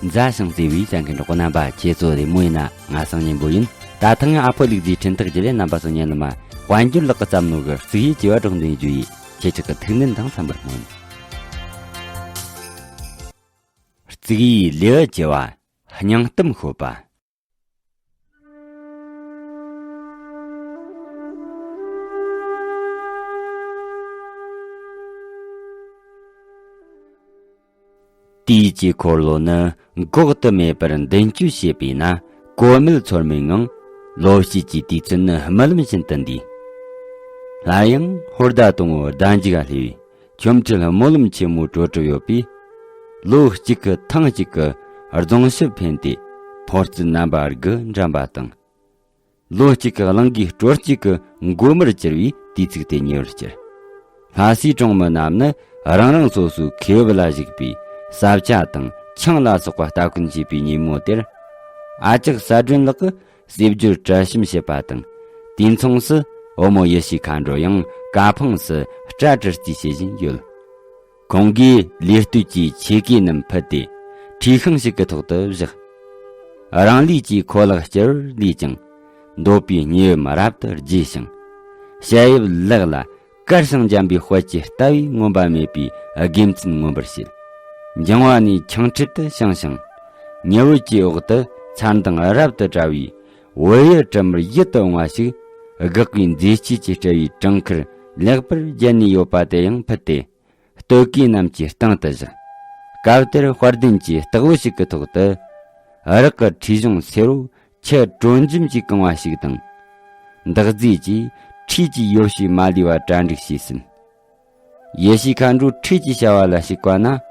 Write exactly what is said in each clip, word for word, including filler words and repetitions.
མཛའ་ཞིང་བརྩེ་བའི་ལྷན་རྒྱས་འགྲོགས་པོ་རྣམ་པ། ཁྱེད་ཚོ་བདེ་མོ་ཡིན་ན། ང་སང་ཉིན་པོ་ཡིན། ད་ཐེངས་ཨ་ཕོ་ལུག་རྫིའི་འཕྲིན་ཐག་བརྒྱུད་ལས་རྣམ་པ་ཚོ་ཉན་ལ་མ། དཔལ་འབྱོར་ལག་གི་བརྩམས་ནོ་གི་རྩིག་ཡིག་ཅེས་པ་སྒྲོག་འདོན་རྒྱུ་ཡིས། ཁྱེད་ཅག་གི་ཐུགས་ནན་དང་འཚམ་པར་སྨོན། རྩིག་ཡིག་ལེའུ་བཅུ་བ། སྙིང་གཏམ་ཤོད་པ། དུས་ཀྱི་འཁོར་ལོ་ནི་འགོག་ཏུ་མེད་པར་མདུན་སྐྱོད་བྱེད་པས་ན། གོ་མེད་ཚོར་མེད་ངང་། ལོ་ཕྱེད་ཀྱི་དུས་ཚོད་ནི་རྨི་ལམ་བཞིན་དུ་འདས། སླར་ཡང་ཧོར་ཟླ་དང་པོའི་ཟླ་མཇུག་ག་སླེབས་པས། ཆོ་འཕྲུལ་སྨོན་ལམ་ཆེན་མོ་གྲོལ་གྲབས་ཡོད་པས། ལོ་གཅིག་གི་ཐེངས་གཅིག་གི་རྫོང་ཕྱི་འཕེན་ཏེ། ཕོ་རྩིས་རྣམ་པ་དགུ་འགྲན་པ་དང་། ལོ་གཅིག་གི་གླིང་གི་སྲོལ་གཅིག་གི་མགོ་དམར་གྱུར་བའི་དུས་ཚིགས་དེ་ཉེ་བར་གྱུར། ལྷ་སའི་གྲོང་མི་རྣམས་ནི་རང་རང་སོ་སོའི་ཁེ་འབབ་ལ་གཞིགས་པའི་ས་ཆ་དང་ཆང་ལ་སོགས་པ་སྟ་གོན་བྱེད་པའི་ཉིན་མོ་དེར། ཨ་ཅག་ས་སྒྲོན་ལགས་ཀྱིས་སྲིབ་སྦྱོར་གྲལ་གཤོམ་བྱེད་པ་དང་། དུས་མཚུངས་སུ་བུ་མོ་ཡེ་ཤེས་མཁའ་འགྲོ་ཡང་ཀ་འཕང་སུ་སྐྲ་བྲི་རྩིས་བྱེད་བཞིན་ཡོད། ཁོང་གིས་ལུས་སྟོད་ཀྱི་ཆས་གོས་རྣམས་ཕུད་དེ་འཁྲིས་ཤིང་ཞིག་གི་ཐོག་ཏུ་བཞག་རང་ལུས་ཀྱི་ཁོ་ལག་བསྐྱུར་ལས་ཀྱང་། འདོད་པའི་གཉིད་འོད་རབ་ཏུ་རྒྱས་ཤིང་། ཞལ་དབྱིབས་ལག་ལ་དཀར་ཞིང་འཇམ་པའི་དཔལ་གྱི་ལྟ་བས་ངོམས་པ་མེད་པའི་དགེ་མཚན་མངོན་པར་བྱེད། འགྱིང་བ་ནས་འཁྱིང་ཁྲིད་དུ་བཅིངས་ཤིང་། ཉི་འོད་ཀྱི་འོག་ཏུ་མཚར་མདངས་རབ་ཏུ་བཀྲ་བའི་བོད་ཡུལ་དྲི་མར་ཡིད་དུ་འོང་བ་ཞིག་དགག་པའི་མཛེས་སྐྱེས་ཀྱིས་སྤྲས་པའི་གྲང་ཁར་ལེགས་པར་བརྒྱན་ནས་ཡོད་པ་དེ་ཡང་ཕུད་དེ། སྟོད་གོས་རྣམས་ཀྱི་སྟེང་དུ་བཞག་སྐབས་དེར་དཔལ་ལྡན་གྱི་སྟེགས་བུ་ཞིག་གི་ཐོག་ཏུ། རག་གི་ཁྲུས་གཞོང་སེར་བོ་ཆུ་དྲོ་འཇམ་གྱིས་གང་བ་ཞིག་དང་། འདག་རྫས་ཀྱིས་ཁྲུས་ཀྱི་ཡོ་བྱད་མ་ལུས་པ་གྲ་སྒྲིག་བྱས་ཟིན། ཡེ་ཤེས་མཁའ་འགྲོ་ཁྲུས་ཀྱི་བྱ་བ་ལ་ཞུགས་པ་ན།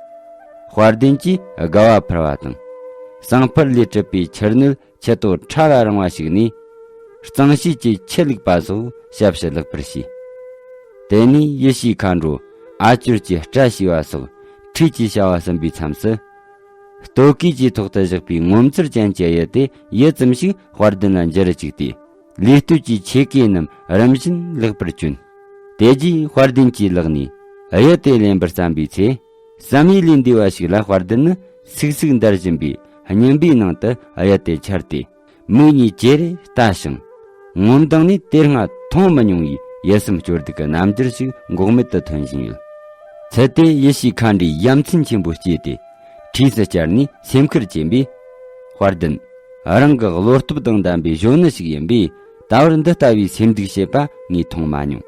དཔལ་ལྡན་གྱིས་དགའ་བ་འཕར་བ་དང་། ཟངས་ཕུར་ལས་གྲུབ་པའི་ཆུ་སྣོད་ཆུ་ཏོག་ཕྲ་ལ་རིང་བ་ཞིག་ནས། གཙང་བྱེད་ཀྱི་ཆུ་བླུགས་པ་སོགས་ཞབས་ཕྱི་ལེགས་པར་བྱས། དེ་ནས་ཡེ་ཤེས་མཁའ་འགྲོ་ཨ་ཅོར་གྱི་སྐྲ་བྱས་པ་སོགས་ཁྲུས་ཀྱི་བྱ་བ་ཟིན་པའི་མཚམས་སུ། ལྟོ་གོས་ཀྱི་ཐོག་ཏུ་བཞག་པའི་ངོ་མཚར་ཅན་གྱི་གཡུ་དེ་ཡུད་ཙམ་ཞིག་དཔལ་ལྡན་ལ་འཇལ་རུ་བཅུག་སྟེ། ལུས་སྟོད་ཀྱི་ཆས་གོས་རྣམས་རིམ་བཞིན་ལེགས་པར་གྱོན། དེ་རྗེས་དཔལ་ལྡན་གྱི་ལག་ནས་གཡུ་དེ་ལེན་པར་བརྩམས་པའི་ཚེ། བསམ་ཡས་ལས་འདས་པ་ཞིག་ལ་དཔལ་ལྡན་ནི་སིག་སིག་འདར་བཞིན་པའི་སྙིམ་པའི་ནང་དུ་གཡུ་དེ་འཆར་ཏེ། མིག་གཉིས་ཅེ་རེ་ལྟ་ཞིང་། ངོ་མདངས་ནི་དེ་སྔ་མཐོང་མི་མྱོང་བའི་ཡིད་སེམས་སྐྱོ་སྡུག་གི་རྣམ་འགྱུར་ཞིག་འགོག་མེད་དུ་ཐོན་བཞིན་ཡོད། ཚུལ་དེ་ཡེ་ཤེས་མཁའ་འགྲོས་ཡ་མཚན་ཆེན་པོ་སྐྱེས་ཏེ། འཁྲིས་སུ་བཅར་ནས་སེམས་ཁུར་བྱིན་པས། དཔལ་ལྡན། རང་གི་བློ་སྟོབས་དང་ལྡན་པའི་གཞོན་ནུ་ཞིག་ཡིན་པས། ད་བར་འདི་ལྟ་བུའི་སེམས་སྡུག་བྱེད་པ་ངས་མཐོང་མ་མྱོང་།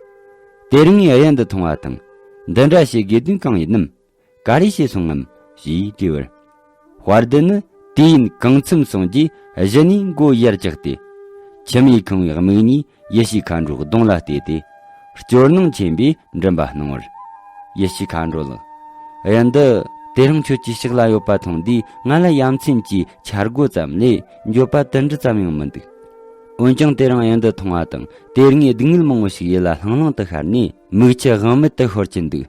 དེ་རིང་ངས་གཡུ་འདི་མཐོང་བ་དང་། འདི་འདྲ་བྱེད་དགོས་དོན་གང་ཡིན་ནམ། ག་རེ་བྱས་སོང་ངམ་ཞེས་དྲིས་པར། དཔལ་ལྡན་ནི་དུས་ཡུན་གང་འཚམ་སོང་རྗེས་གཞི་ནས་མགོ་ཡར་བཀྱགས་ཏེ། མཆི་མས་ཁེངས་པའི་མིག་གཉིས་ཡེ་ཤེས་མཁའ་འགྲོའི་གདོང་ལ་གཏད་དེ། སྐྱོ་སྣང་ཆེན་པོས་མགྲིན་པ་སྣང་བར། ཡེ་ཤེས་མཁའ་འགྲོ་ལགས། གཡུ་འདི་དེ་རིང་ཁྱོད་ཀྱི་ཕྱག་ལ་ཡོད་པ་མཐོང་དུས་ང་ལ་ཡ་མཚན་གྱི་འཆར་སྒོ་ཙམ་ལས་འགྱོད་པ་དུ་འདྲི་ཙམ་ཡང་མི་འདུག་འོན་ཀྱང་དེ་རིང་གཡུ་འདི་མཐོང་བ་དང་དེ་སྔའི་སྡུག་བསྔལ་མང་བོ་ཞིག་ཡིད་ལ་ལྷང་ལྷང་དུ་ཤར་ནས་མིག་ཆུ་དབང་མེད་དུ་ཤོར་གྱིན་འདུག་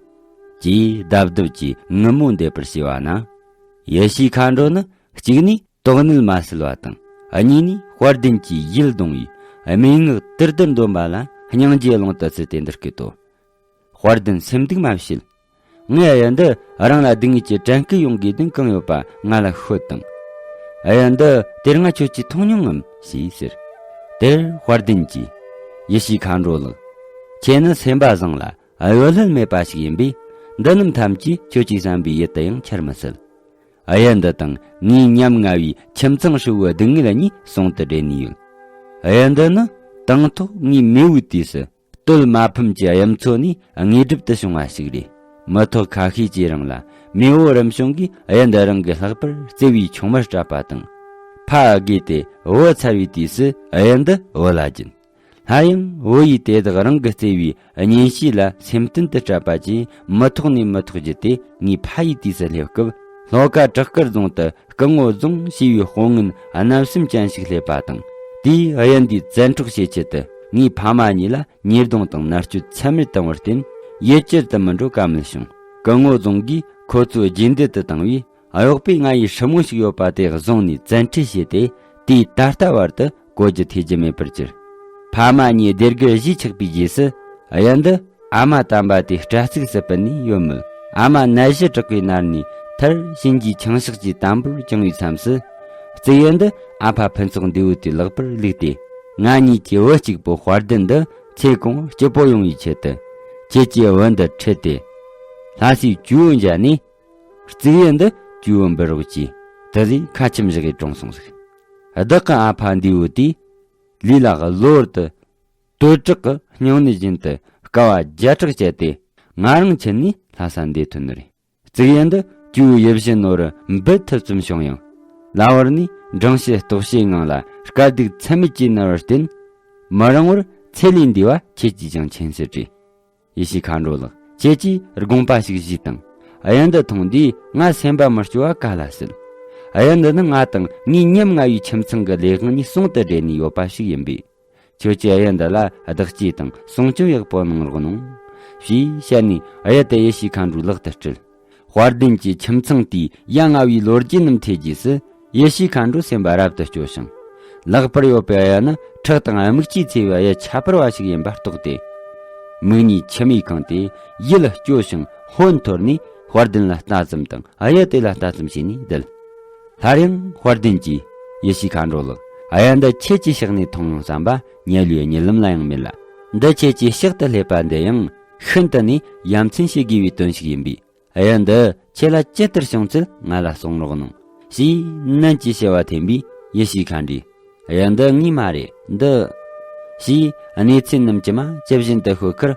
ཅེས་རྡབ་རྡབ་ཀྱིས་ངུ་མོ་འདེབས་པར་བྱས་པ་ན། ཡེ་ཤེས་མཁའ་འགྲོ་ནི་གཅིག་ནས་དོགས་གནད་མ་སེལ་བ་དང་། གཉིས་ནས་དཔལ་ལྡན་གྱི་ཡིད་གདུང་བའི་སྨྲེ་ངག་དིར་དིར་འདོན་པ་ལ་སྙིང་རྗེའི་ཀློང་དུ་ཚུད་དེ་འདི་སྐད་དོ། དཔལ་ལྡན་སེམས་སྡུག་མ་བྱེད། ངས་གཡུ་འདི་རང་ལ་སྡུག་བསྔལ་གྱི་དྲན་སྐུལ་ཡོང་དགོས་དོན་གང་ཡོད་པ་ང་ལ་ཤོད་དང་། གཡུ་འདི་དེ་སྔ་ཁྱོད་ཀྱིས་མཐོང་མྱོང་ངམ་ཞེས་ཟེར། དེར་དཔལ་ལྡན་གྱིས། ཡེ་ཤེས་མཁའ་འགྲོ་ལགས། ཁྱེད་ནི་སེམས་པ་བཟང་ལ་གཡོ་ལྷད་མེད་པ་ཞིག་ཡིན་པས། འདི་རྣམས་ཐམས་ཅད་ཁྱོད་ཀྱིས་བསམ་པའི་ཡུལ་དུ་ཡང་འཆར་མི་སྲིད། གཡུ་འདི་དང་ངའི་ཉམ་ང་བའི་ཁྱིམ་ཚང་ཧྲིལ་བོའི་སྡུག་བསྔལ་གཉིས་ཟུང་དུ་འབྲེལ་ནས་ཡོད། གཡུ་འདི་ནི་དང་ཐོག་ངའི་མེས་པོའི་དུས་སུ་སྟོད་མ་ཕམ་གྱི་གཡུ་མཚོ་ནས་དངོས་གྲུབ་ཏུ་བྱུང་བ་ཞིག་རེད། མི་ཐོག་ཁ་ཤས་ཀྱིས་རང་ལ་མེས་པོ་རིམ་བྱོན་གྱིས་གཡུ་འདི་རང་གི་ལྷག་པར་བརྩེ་བའི་ཆུང་མར་སྤྲད་པ་དང་། ཕ་རྒས་ཏེ་བུ་ཚར་བའི་དུས་སུ་གཡུ་འདི་བུ་ལ་སྦྱིན། སླར་ཡང་བུ་ཡིས་དེ་དག་རང་གི་བརྩེ་བའི་གཉེན་བཤེས་ལ་སེམས་གཏིང་དུ་སྤྲད་པ་བཅས་མི་ཐོག་ནས་མི་ཐོག་བརྒྱུད་དེ་ངའི་ཕ་ཡི་དུས་སུ་སླེབས་སྐབས། ལྷོ་ཁ་བྲག་དཀར་རྫོང་དུ་སྐུ་ངོ་རྫོང་ཞེས་པའི་དཔུང་ངན་བརྣབ་སེམས་ཅན་ཞིག་སླེབས་པ་དང་། དེས་གཡུ་འདིའི་བཙན་འཕྲོག་བྱེད་ཆེད་དུ་ངའི་ཕ་མ་གཉིས་ལ་ཉེས་རྡུང་དང་མནར་གཅོད་ཚད་མེད་བཏང་བར་བརྟེན། ཡུལ་གྱར་དུ་མི་འགྲོ་ཀ་མེད་བྱུང་། སྐུ་ངོ་རྫོང་གིས་ཁོ་ཚོ་རྗེས་འདེད་དུ་བཏང་བས། གཡོག་པོས་ང་ཡི་ཧྲུ་མོ་ཞིག་ཡོད་པ་དེ་བཟུང་ནས་བཙན་ཁྲིད་བྱས་ཏེ། དུས་ད་ལྟ་བར་དུ་གོ་རྒྱུ་ཐོས་རྒྱུ་མེད་པར་གྱུར། ཕ་མ་གཉིས་སྡེ་དགུར་གཞིས་ཆགས་པའི་རྗེས་སུ། གཡུ་འདི་ཨ་མ་དམ་པ་དེའི་དྲ་ཚིགས་སུ་སྤུད་ནས་ཡོད་མོད། ཨ་མ་ནད་གཞི་དྲག་པའི་ནར་ནས་ མཐར་གཤིན་རྗེའི་ཆང་ཤག་ཅིག་དམ་པོར་བཅིངས་པའི་མཚམས་སུ། གཙུག་ཡུལ་འདི་ཨ་ཕ་ཕུན་ཚོགས་འདུས་པོ་དེའི་ལག་པར་བླུགས་ཏེ། ང་གཉིས་ཀྱི་བུ་གཅིག་པོ་དཔལ་ལྡན་འདི་ཚེ་གང་བོ་སྐྱིད་པོ་ཡོང་བའི་ཆེད་དུ། ཁྱེད་ཀྱིས་བུ་འདི་ཁྲིད་དེ། ལྷ་སའི་ཇོ་བོ་མཇལ་ནས། གཙུག་ཡུལ་འདི་ཇོ་བོ་འབུལ་རོགས་གྱིས། དེ་ཟིག་ཁ་ཆེམས་བཞག་གིས་གྲོངས་སོང་ཟིག། བདག་གི་ཨ་ཕ་འདུས་པོ་དེས། ལུས་ལ་གློ་བུར་དུ། དོད་དྲག་གི་སྙིང་ནད་བཞིན་དུ་དཀའ་བ་བརྒྱ་ཕྲག་སྤྱད་དེ། ང་རང་ཁྱེར་ནས་ལྷ་ས་འདས་ཐོན་ནི་རེད། གཙུག་ཡུལ་འདི་ཇོ་བོ་ཡིད་བཞིན་ནོར་བུ་འབུལ་ཐུབ་ཙམ་བྱུང་ཡང་། ལ་བར་ནས་འགྲངས་ཤི་ལྟོགས་ཤིའི་ངང་ལ་དཀའ་སྡུག་ཚད་མེད་ཀྱིས་མནར་བར་བརྟེན། མི་རིང་བར་ཚེ་ལས་འདས་པ་ཁྱེད་ཀྱིས་ཀྱང་མཁྱེན་གསལ་རེད། ཡེ་ཤེས་མཁའ་འགྲོ་ལགས། ཁྱེད་ཀྱིས་དགོངས་པ་ཞིག་བཞེས་དང་། གཡུ་འདི་མཐོང་དུས་ང་སེམས་པ་མི་སྐྱོ་བ་ག་ལ་སྲིད། གཡུ་འདི་ནི་ང་དང་ངའི་ཉམ་ང་བའི་ཁྱིམ་ཚང་གི་ལས་དབང་གཉིས་ཟུང་དུ་འབྲེལ་ནས་ཡོད་པ་ཞིག་ཡིན་པས། ཁྱོད་ཀྱིས་གཡུ་འདི་ལ་བདག་གཅེས་དང་སྲུང་སྐྱོབ་ཡག་པོ་གནང་རོགས་གནང་། ཞེས་བཤད་ནས་གཡུ་དེ་ཡེ་ཤེས་མཁའ་འགྲོའི་ལག་ཏུ་སྤྲད། དཔལ་ལྡན་གྱི་ཁྱིམ་ཚང་དེའི་ཡ་ང་བའི་ལོ་རྒྱུས་རྣམས་ཐོས་རྗེས་སུ། ཡེ་ཤེས་མཁའ་འགྲོའི་སེམས་པ་རབ་ཏུ་སྐྱོ་ཞིང་། ལག་པར་ཡོད་པའི་གཡུ་ནི་ཁྲག་དང་དམིགས་བཅས་འཚོས་པའི་གཡུ་ཁྱད་པར་བ་ཞིག་ཡིན་པར་རྟོགས་ཏེ། མིག་གཉིས་མཆི་མས་ཁེངས་ཏེ་ཡིད་སྐྱོ་ཞིང་ཧོན་འཐོར་ནས་དཔལ་ལྡན་ལ་ལྟ་ཙམ་དང་གཡུ་དེ་ལ་ལྟ་ཙམ་བྱས་ནས་བསྡད། སླར་ཡང་དཔལ་ལྡན་གྱིས། ཡེ་ཤེས་མཁའ་འགྲོ་ལགས། གཡུ་འདི་ཁྱེད་ཀྱི་ཕྱག་ནས་འཐུང་ཡོང་བསམ་པ་ཉལ་བའི་གཉིད་ལམ་ལ་ཡང་མེད་ལ། འདི་ཁྱེད་ཀྱི་ཕྱག་ཏུ་སླེབས་པ་འདི་ཡང་ཤིན་ཏུ་ནས་ཡ་མཚན་སྐྱེ་དགོས་པའི་དོན་ཞིག་ཡིན་པས། གཡུ་འདི་ཁྱེད་ལ་ཇི་ལྟར་བྱུང་ཚུལ་ང་ལ་གསུང་རོགས་གནང་། ཞེས་ནན་གྱིས་བྱ་བ་འཐེན་པས། ཡེ་ཤེས་མཁའ་འགྲོས། གཡུ་འདི་ངའི་མ་རེད། འདི། ཞེས་གནས་ཚུལ་རྣམས་ཇི་མ་ཇི་བཞིན་དུ་ཤོད་ཁར།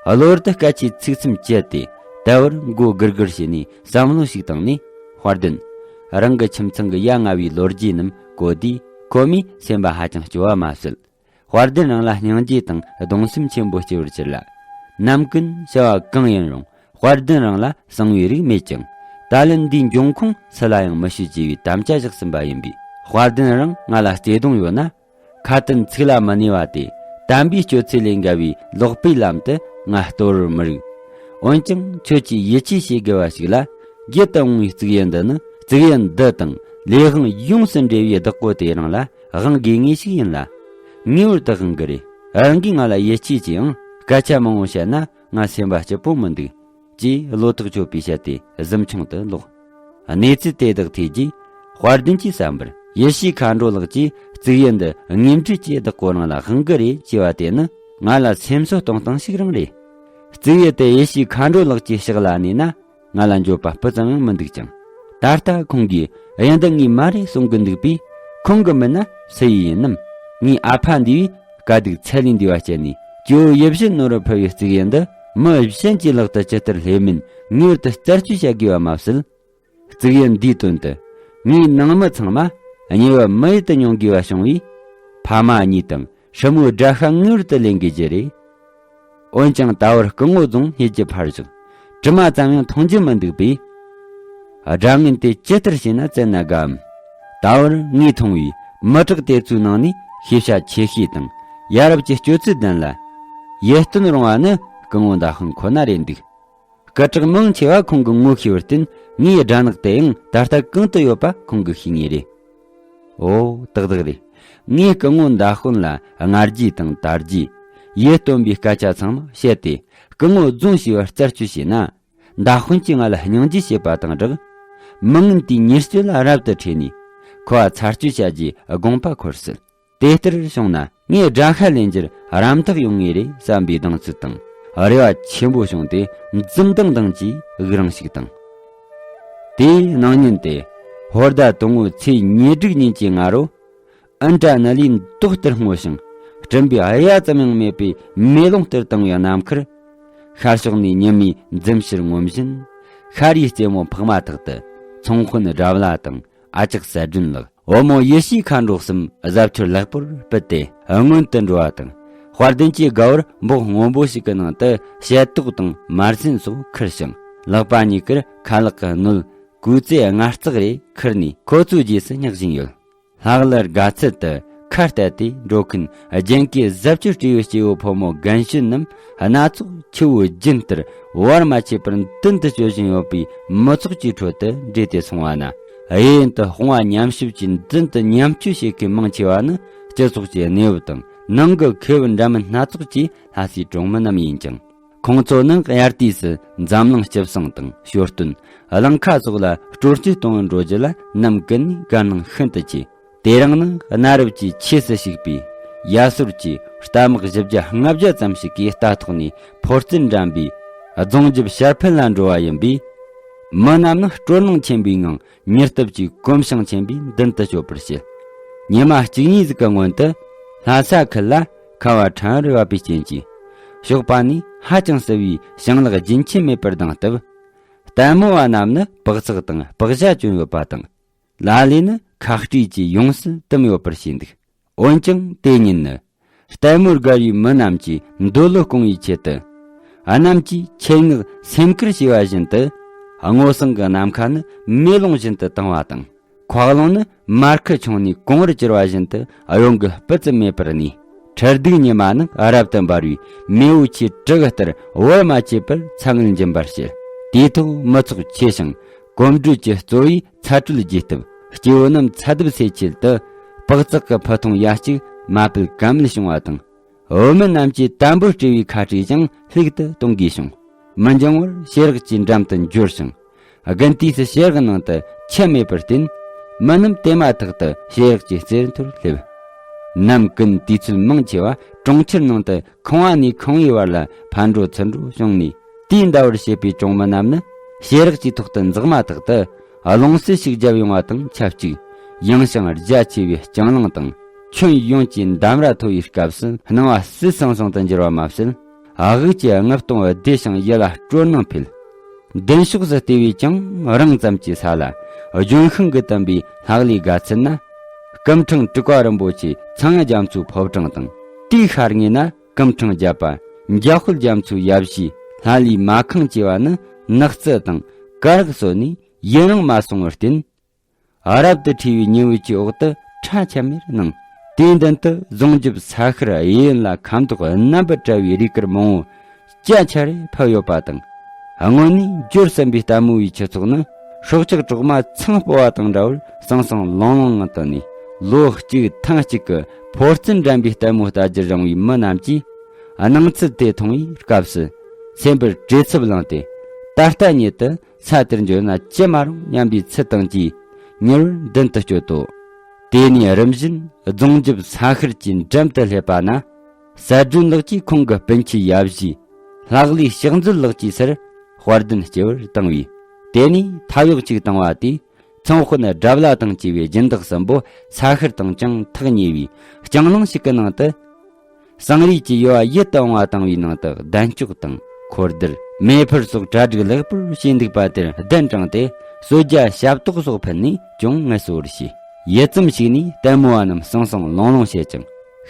གློ་བུར་དུ་སྐད་ཆའི་ཚིག་མཚམས་བཅད་དེ། དལ་བུར་མགོ་སྒུར་སྒུར་བྱས་ནས་བསམ་བློ་ཞིག་བཏང་ནས། དཔལ་ལྡན། རང་གི་ཁྱིམ་ཚང་གི་ཡ་ང་བའི་ལོ་རྒྱུས་རྣམས་གོ་དུས་ཁོ་མོའི་སེམས་པ་ཧ་ཅང་སྐྱོ་བ་མ་ཟད། དཔལ་ལྡན་རང་ལ་སྙིང་རྗེ་དང་གདུང་སེམས་ཆེན་པོ་སྐྱེ་བར་གྱུར་ལ། ནམ་ཀུན་བྱ་བ་གང་ཡིན་རུང་དཔལ་ལྡན་རང་ལ་གསང་བའི་རིགས་མེད་ཀྱང་། ད་ལན་འདིའི་འབྱུང་ཁུངས་སུ་ལ་ཡང་མི་ཤོད་ཅེས་པའི་དམ་བཅའ་བཞག་ཟིན་པ་ཡིན་པས། དཔལ་ལྡན་རང་ང་ལ་བརྩེ་དུང་ཡོད་ན། ཁ་དན་ཚིག་ལ་མི་གནས་པ་དེ་དམ་པའི་སྤྱོད་ཚུལ་ལས་འགལ་བའི་ལོག་པའི་ལམ་དུ་ང་གཏོར་བར་མི་རིགས། འོན་ཀྱང་ཁྱོད་ཀྱིས་ཡིད་ཆེས་བྱེད་དགོས་པ་ཞིག་ལ། རྒྱུད་དུ་འོང་བའི་གཙུག་གཡུ་འདི་ནི་གཙུག་གཡུ་འདི་དང་ལས་དབང་ཡོངས་སུ་འབྲེལ་བའི་བདག་པོ་དེ་རང་ལ་དབང་དགོས་ངེས་ཤིག་ཡིན་ལ། ངེས་པར་དུ་དབང་གི་རེད། རང་གིས་ང་ལ་ཡིད་ཆེས་ཀྱིས་ཡང་སྐད་ཆ་མང་བོ་བཤད་ན་ང་སེམས་པ་སྐྱིད་པོ་མི་འདུག་ཅེས་བློ་ཐག་ཆོད་པའི་ཞལ་དེ་གཟིམ་ཆུང་དུ་ལོག་གནས་ཚུལ་དེ་དག་ཐོས་རྗེས་དཔལ་ལྡན་གྱིས་བསམ་པར། ཡེ་ཤེས་མཁའ་འགྲོ་ལགས་ཀྱིས་གཙུག་གཡུ་འདི་དངོས་འབྲེལ་གྱིས་བདག་པོ་རང་ལ་དབང་གི་རེད་ཅེས་པ་དེ་ནི་ང་ལ་སེམས་གསོ་གཏོང་སྟངས་ཤིག་རང་རེད། གཙུག་གཡུ་དེ་ཡེ་ཤེས་མཁའ་འགྲོ་ལགས་ཀྱི་ཕྱག་ལ་གནས་ན། ང་ལ་འགྱོད་པ་སྤུ་ཙམ་ཡང་མི་འདུག་ཅིང་། ད་ལྟ་ཁོང་གིས་གཡུ་འདི་ངའི་མ་རེད་གསུང་གི་འདུག་པས། ཁོང་གི་མིན་ན་སུ་ཡིས་ཡིན་ནམ། ངའི་ཨ་ཕ་འདི་བས་དཀའ་སྡུག་ཚད་ལས་འདས་པ་སྤྱད་ནས་ཇོ་བོ་ཡིད་བཞིན་ནོར་བུ་ཕུལ་བའི་གཙུག་གཡུ་འདི་མི་གཞན་གྱི་ལག་ཏུ་ཇི་ལྟར་སླེབས་མིན་ངེས་པར་དུ་རྩད་གཅོད་བྱ་དགོས་པ་མ་ཟད། གཙུག་གཡུ་འདིའི་དོན་དུ་ངའི་ནང་མི་ཚང་མ་ཉེ་བར་མི་ཡུལ་དུ་མྱོང་དགོས་པ་བྱུང་བས། ཕ་མ་གཉིས་དང་སྲུ་མོའི་དགྲ་ཤ་ངེས་པར་དུ་ལེན་དགོས་རྒྱུ་རེད། འོན་ཀྱང་ད་བར་སྐུ་ངོ་རྫོང་རྙེད་རྒྱུ་ཕར་ཞོག་དྲི་མ་ཙམ་ཡང་མཐོང་རྒྱུ་མི་འདུག་པས། སྒྲ་ངན་དེ་ཇི་ལྟར་བྱས་ན་བཙལ་ན་དགའ་འམ། ད་བར་ངས་མཐོང་བའི་མི་དྲག་དེ་ཚོའི་ནང་ནས་ཤེས་བྱ་ཆེ་ཤོས་དང་ཡ་རབས་ཀྱི་སྤྱོད་ཚུལ་ལྡན་ལ། ཡིད་རྟོན་རུང་བ་ནི་སྐུ་ངོ་མདའ་དཔོན་ཁོ་ན་རེད་འདུག་སྐུ་དྲག་མང་ཆེ་བ་ཁོང་གི་ངོ་ཤེས་པར་བརྟེན་ངའི་སྦྲ་ནག་དེ་ཡང་ད་ལྟ་གང་དུ་ཡོད་པ་ཁོང་གིས་ཤེས་ངེས་རེད། ཨོ། ཏག་ཏག་རེད། ངས་སྐུ་ངོ་མདའ་དཔོན་ལ་སྔ་རྗེས་དང་དར་རྗེས། ཡིད་རྟོན་པའི་སྐད་ཆ་ཚང་མ་བཤད་དེ། སྐུ་ངོ་རྫོང་ཞེས་པར་རྩད་གཅོད་བྱས་ན། མདའ་དཔོན་གྱིས་ང་ལ་སྙིང་རྗེ་བྱེད་པ་དང་སྦྲགས། མི་ངན་དེའི་ཉེས་སྤྱོད་ལ་རབ་ཏུ་ཁྲེལ་ནས། ཁོ་བ་ཚར་གཅོད་བྱ་རྒྱུའི་དགོངས་པ་འཁོར་སྲིད། དེ་ལྟར་བྱུང་ན་ངས་དགྲ་ཤ་ལེན་རྒྱུར་རམ་འདེགས་ཡོང་ངེས་རེད་བསམ་པའི་སྡང་ཚུལ་དང་རེ་བ་ཆེན་པོ་བྱུང་སྟེ། འཛུམ་མདངས་ལྡང་གྱིས་དབུགས་རིང་ཞིག་བཏང་། དེའི་གནངས་ཉིན་ཏེ། ཧོར་ཟླ་དང་པོའི་ཚེས་ཉེར་དྲུག་ཉིན་གྱི་སྔ་དྲོ། ཨིན་དྲ་ནཱི་ལིའི་མདོག་ལྟར་སྔོ་ཞིང་སྤྲིན་པའི་གཡའ་ཙམ་ཡང་མེད་པའི་མེ་ལོང་ལྟར་དྭངས་པའི་ནམ་མཁར། ཤར་ཕྱོགས་ནས་ཉི་མའི་འཛུམ་ཕྱིར་ངོམ་བཞིན། ཤར་རིའི་རྩེ་མོ་འཕགས་མ་ཐག་ཏུ་ཚོང་དཔོན་དགྲ་བླ་དང་ཨ་ཅག་གསལ་སྒྲོན་ལགས། བུ་མོ་ཡེ་ཤེས་མཁའ་འགྲོ་གསུམ་གཟབ་མཆོར་ལེགས་པོར་ཕུད་དེ་སྔོན་དུ་འགྲོ་བ་དང་། དཔལ་ལྡན་གྱི་རྒྱབ་བར་འབོག་སྔོན་པོ་ཞིག་གི་ནང་དུ་ཞལ་ཏོག་དང་མར་སེན་སོགས་ཁུར་ཞིང་། ལག་པ་གཉིས་ཀར་ཁ་ལག་གི་སྣོད་གོས་རྩེ་ལྔ་བརྩེགས་རེ་ཁུར་ནས་ཁོ་ཚོའི་རྗེས་སུ་བསྙེགས་བཞིན་ཡོད། ལྷག་ལུས་དགའ་ཚལ་དུ་ཁ་གཏད་དེ་འགྲོ་མཁན་རྒྱན་གོས་གཟབ་མཆོར་སྤྲས་པའི་སྐྱེ་བོ་ཕོ་མོ་རྒན་གཞོན་རྣམས་སྣ་ཚོགས་ཆུ་བོའི་རྒྱུན་ལྟར་བར་མ་ཆད་པར་མདུན་དུ་སྐྱོད་བཞིན་ཡོད་པའི་མི་ཚོགས་ཀྱི་ཁྲོད་དུ་འདྲེས་ཏེ་སོང་བ་ན། གཡས་གཡོན་དུ་དཔུང་པ་མཉམ་གཤིབ་ཀྱིས་མདུན་དུ་མཉམ་སྐྱོད་བྱེད་མཁན་མང་ཆེ་བ་ནི་སྤྱི་ཚོགས་ཀྱི་གནས་བབ་དང་ནང་གི་ཁེ་བབ་འདྲ་མིན་སྣ་ཚོགས་ཀྱིས་ལྷ་སའི་གྲོང་མི་རྣམས་ཡིན་ཀྱང་། ཁོང་ཚོ་ནི་དབྱར་དུས་སུ་འཛམ་གླིང་སྤྱི་བསང་དང་ཞོ་སྟོན། གླང་ཁ་སོགས་ལ་སྤྲོ་སྐྱིད་གཏོང་བར་འགྲོ་རྒྱུ་ལ་ནམ་ཀུན་ནས་དགའ་སྣང་ཤིན་ཏུ་ཆེ། དེ་རིང་ནི་གནའ་རབས་ཀྱི་ཆོས་སུ་ཞུགས་པའི་ཡ་སོར་གྱི་རྟ་དམག་བཞི་བརྒྱ་ལྔ་བརྒྱ་ཙམ་ཞིག་གིས་རྟ་ཐོག་ནས་ཕོ་རྩལ་འགྲན་པའི་རྫོང་རྒྱབ་ཞར་འཕེན་ལ་འགྲོ་བ་ཡིན་པས། མི་རྣམས་ནི་སྤྲོ་སྣང་ཆེན་པོའི་ངང་མྱུར་སྟབས་ཀྱིས་གོམ་བྱང་ཆེན་པོས་མདུན་དུ་སྐྱོད་པར་བྱེད། ཉི་མ་གཅིག་གཉིས་ཟིག་གི་སྔོན་དུ་ལྷ་ས་ཁུལ་ལ་ཁ་བ་ཕྲན་བུ་རེ་བབས་པའི་རྐྱེན་གྱིས། ཞོགས་པ་ནས་ཧ་ཅང་བསིལ་བའི་ཞིང་ལེགས་རྒྱུན་ཆད་མེད་པར་ལྡང་སྟབས། ལྟད་མོ་བ་རྣམས་ནི་པགས་ཚགས་དང་པགས་ཞྭ་གྱོན་ཡོད་པ་དང་། ལ་ལས་ནི་ཁ་སྤྲེའུ་གྱིས་ཡོངས་སུ་བཏུམས་ཡོད་པར་བྱས་འདུག། འོན་ཀྱང་དེ་ཉིན་ནི། ལྟད་མོར་དགའ་བའི་མི་རྣམས་ཀྱི་འདོད་བློ་སྐོང་བའི་ཆེད་དུ། གནམ་གྱི་ཆེད་མངགས་སེམས་ཁུར་བྱས་པ་བཞིན་དུ། སྔོ་བསངས་ཀྱི་ནམ་མཁའ་ནི་མེ་ལོང་བཞིན་དུ་དྭངས་པ་དང་། འཁོག་ལོང་ནི་མར་ཁུ་ཆུང་ནས་གོང་བུར་གྱུར་པ་བཞིན་དུ་གཡོ་འགུལ་སྤུ་ཙམ་མེད་པར་གནས། ཁྲི་གདུགས་ཉི་མ་ནི་རབ་ཏུ་འབར་བའི་མེ་འོད་ཆེས་དྲག་གི་ལྟར་བར་མ་ཆད་པར་ཚ་ངུར་འབྱིན་པར་བྱེད། དུས་ཐོག་མི་ཚོགས་ཆེ་ཞིང་གོམ་བགྲོད་ཀྱི་རྩོལ་བས་ཚ་དྲོད་རྒྱས་སྟབས། སྐྱེ་བོ་རྣམས་ཚ་དུབ་སེལ་ཆེད་དུ། པགས་ཚགས་ཀྱི་ཕུ་ཐུང་ཡ་གཅིག་མ་བུད་གམ་ལ་བྱུང་བ་དང་། བུད་མེད་རྣམས་ཀྱིས་དམ་པོར་སྤྲས་པའི་ཁ་སྤྲེའུ་ཀྱང་ལྷུག་ཏུ་གཏོང་དགོས་བྱུང་། མི་འགྱང་བར་བྱེ་རག་གི་འགྲམ་དུ་འབྱོར་ཞིང་། དགུན་དུས་སུ་བྱེ་རག་ནང་དུ་ཆུ་མེད་པར་བརྟེན། མི་རྣམས་དེ་མ་ཐག་ཏུ་བྱེ་རག་གི་རྩེར་འཐོར་སླེབས། ནམ་ཀུན་དུས་ཚོད་མང་ཆེ་བ་གྲོང་ཁྱེར་ནང་དུ་ཁང་བ་ནས་ཁང་བའི་བར་ལ་ཕར་འགྲོ་ཚུར་འགྲོ་བྱུང་ནས། དུས་འདའ་བར་བྱེད་པའི་གྲོང་མི་རྣམས་ནི་བྱེ་རག་གི་ཐོག་ཏུ་འཛེགས་མ་ཐག་ཏུ་རླུང་བསིལ་ཞིག་བརྒྱབ་ཡོང་བ་དང་ཆབས་ཅིག། ཡངས་ཤིང་རྒྱ་ཆེ་བའི་རྐྱང་རླུང་དང་ཁྱོན་ཡོངས་ཀྱི་འདམ་ར་མཐོ་བའི་སྐབས་སུ་སྣང་བ་བསིལ་སང་སང་དུ་འགྱུར་བ་མ་ཟད། དབུགས་ཀྱི་རྔུབ་གཏོང་བདེ་ཞིང་ཡིད་ལ་སྤྲོ་སྣང་འཕེལ། མདུན་ཕྱོགས་སུ་བལྟས་པས་ཀྱང་རིང་ཙམ་གྱི་ས་ལ་ལྗོན་ཤིང་གིས་བཏིམ་པའི་ལྷག་ལུས་དགའ་ཚལ་ན། སྐུ་ཕྲེང་དྲུག་པ་རིན་པོ་ཆེ་ཚངས་དབྱངས་རྒྱ་མཚོའི་ཕོ་བྲང་དང་། དེའི་ཤར་ངོས་ན་སྐུ་ཕྲེང་བརྒྱད་པ་འཇམ་དཔལ་རྒྱ་མཚོའི་ཡབ་གཞིས་ལྷ་ལས་མ་ཁང་བཅས་པ་ནི་ནགས་རྩི་དང་སྐ་རགས་སོ་ནས་ཡུན་རིང་མ་སོང་བར་བརྟེན། རབ་ཏུ་ཕྲེང་བའི་ཉི་འོད་ཀྱི་འོག་ཏུ་ཁྲ་ཆམ་མེར་སྣང་། དེའི་མདུན་དུ་རྫོང་རྒྱབ་ས་ཤར་གཡས་གཡོན་ལ་ཁ་མདོག་རྣམ་པར་བཀྲ་བའི་རས་དཀར་མང་བོ་སྐྱ་ཆ་རེ་ཕབ་ཡོད་པ་དང་། སྔོན་ནས་འབྱོར་ཟིན་པའི་ལྟད་མོ་བའི་ཆུ་ཚོགས་ནི་སྲོག་ཆགས་གྲོག་མ་ཚང་སྤོ་བ་དང་འདྲ་བར་སང་སང་ལོང་ལོང་ངང་དུ་གནས། ལོ་གཅིག་ཐེངས་གཅིག་གི་ཕོ་རྩལ་འགྲན་པའི་ལྟད་མོ་ལྟ་རྒྱུར་རིང་བའི་མི་རྣམས་ཀྱིས་སྣང་ཚུལ་དེ་མཐོང་བའི་སྐབས་སུ་སེམས་པར་བྲེལ་འཚུབ་ལངས་ཏེ། ད་ལྟ་ཉིད་དུ་ས་དེར་འབྱོར་ན་ཅི་མ་རུང་སྙམ་པའི་ཚུལ་དང་བཅས་མྱུར་བར་མདུན་དུ་བསྐྱོད་དོ། དེ་ནས་རིམ་བཞིན་རྫོང་རྒྱབ་ས་ཤར་གྱི་འགྲམ་དུ་སླེབས་པ་ན། གསལ་སྒྲོན་ལགས་ཀྱིས་ཁོང་གི་སྤུན་མཆེད་ཡབ་གཞིས་ལྷག་ལུས་ཕྱག་མཛོད་ལགས་ཀྱི་སར་དཔལ་ལྡན་སྐྱེལ་བར་བཏང་བས། དེ་ནས་ཐབ་གཡོག་ཅིག་བཏང་བ་དེས། ཚོང་དཔོན་དགྲ་བླ་དང་བཅས་པའི་སྦྱིན་བདག་གསུམ་པོ་ས་ཤར་དང་ཅུང་ཐག་ཉེ་བའི་རྐྱང་རླུང་ཞིག་གི་ནང་དུ། ཟངས་རིས་ཀྱི་ཡུ་བ་ཡིད་དུ་འོང་བ་བཏང་བའི་ནང་དུ་གདན་ལྕོག་དང་འཁོར་སྡེར་མེ་ཕུར་སོགས་གྲ་སྒྲིག་ལེགས་པོར་བྱས་འདུག་པ་དེར་གདན་དྲངས་ཏེ། གསོལ་ཇ་ཞབས་ཏོག་སོགས་ཕུལ་ནས་ཅུང་ངལ་གསོ་བར་བྱས། ཡུད་ཙམ་ཞིག་ནས་ལྟད་མོ་བ་རྣམས་སང་སང་ལོང་ལོང་བྱེད་ཅིང་།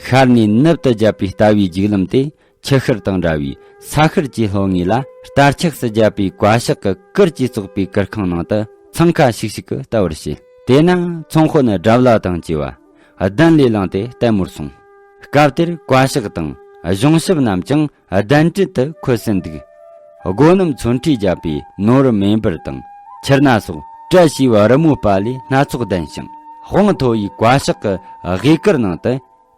ཤར་ནས་ནུབ་ཏུ་བརྒྱབ་པའི་ལྟ་བའི་རྒྱུག་ལམ་དེ། ཆུ་ཤུར་དང་འདྲ་བའི་ས་ཤར་གྱི་ལྷོ་ངོས་ལ་སྟར་ཆགས་སུ་བརྒྱབ་པའི་བཀའ་ཤག་གི་གུར་གྱིས་བཙོག་པའི་གུར་ཁང་ནང་དུ་འཚང་ཁ་ཤིག་ཤིག་གིས་ལྟ་བར་བྱེད། དེ་ན་ཚོང་དཔོན་དགྲ་བླ་དང་བཅས་པ་གདན་ལས་ལངས་ཏེ་ལྟད་མོར་སོང་། སྐབས་དེར་བཀའ་ཤག་དང་གཞུང་ཞབས་རྣམས་ཀྱང་གདན་དྲུང་དུ་འཁོད་ཟིན་འདུག། སྒོ་རྣམས་ཚོན་ཁྲིས་བརྒྱབ་པའི་ནོར་མེ་འབར་དང་ཆུ་སྣ་སོགས་བཀྲ་ཤིས་པའི་རི་མོའི་པ་ལས་སྣ་ཚོགས་ལྡན་ཞིང་། དབང་མཐོ་བའི་བཀའ་ཤག་གི་དབུས་གུར་ནང་དུ།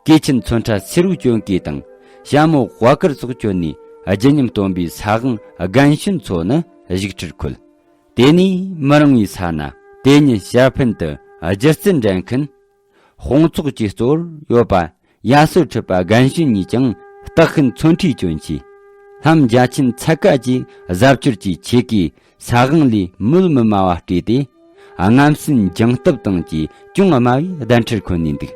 གོས་ཆེན་ཚོན་ཁྲ་སེར་བོའི་གྱོན་གོས་དང་ཞྭ་མོ་དཔའ་གུར་སོགས་གྱོན་ནས་བརྗིད་ཉམས་སྟོན་པའི་ས་དབང་རྒན་གཞོན་ཚོ་ནི་བཞུགས་ཁྲིར་འཁོད། དེ་ནས་མི་རིང་བའི་ས་ན་དེ་ཉིད་ཞབས་འཕེན་དུ་སྒྱུ་རྩལ་འགྲན་མཁན། དཔུང་ཚོགས་ཀྱི་གཙོ་བོར་ཡོད་པ་ཡ་སོ་ཁྲི་པ་རྒན་གཞོན་གཉིས་ཀྱང་སྟག་ཤིན་ཚོན་ཁྲིས་གྱོན་ཆས། ལྷམ་རྒྱ་ཆེན་ཚད་བཀའ་བཅས་གཟབ་མཆོར་གྱི་ཆས་གོས། ས་དབང་ལས་མོད་མི་དམའ་བ་སྤྲས་ཏེ། རྔམ་སེམས་འགྱིང་སྟབས་དང་བཅས་ཅུང་དམའ་བའི་གདན་ཁྲིར་འཁོད་ནས་འདུག།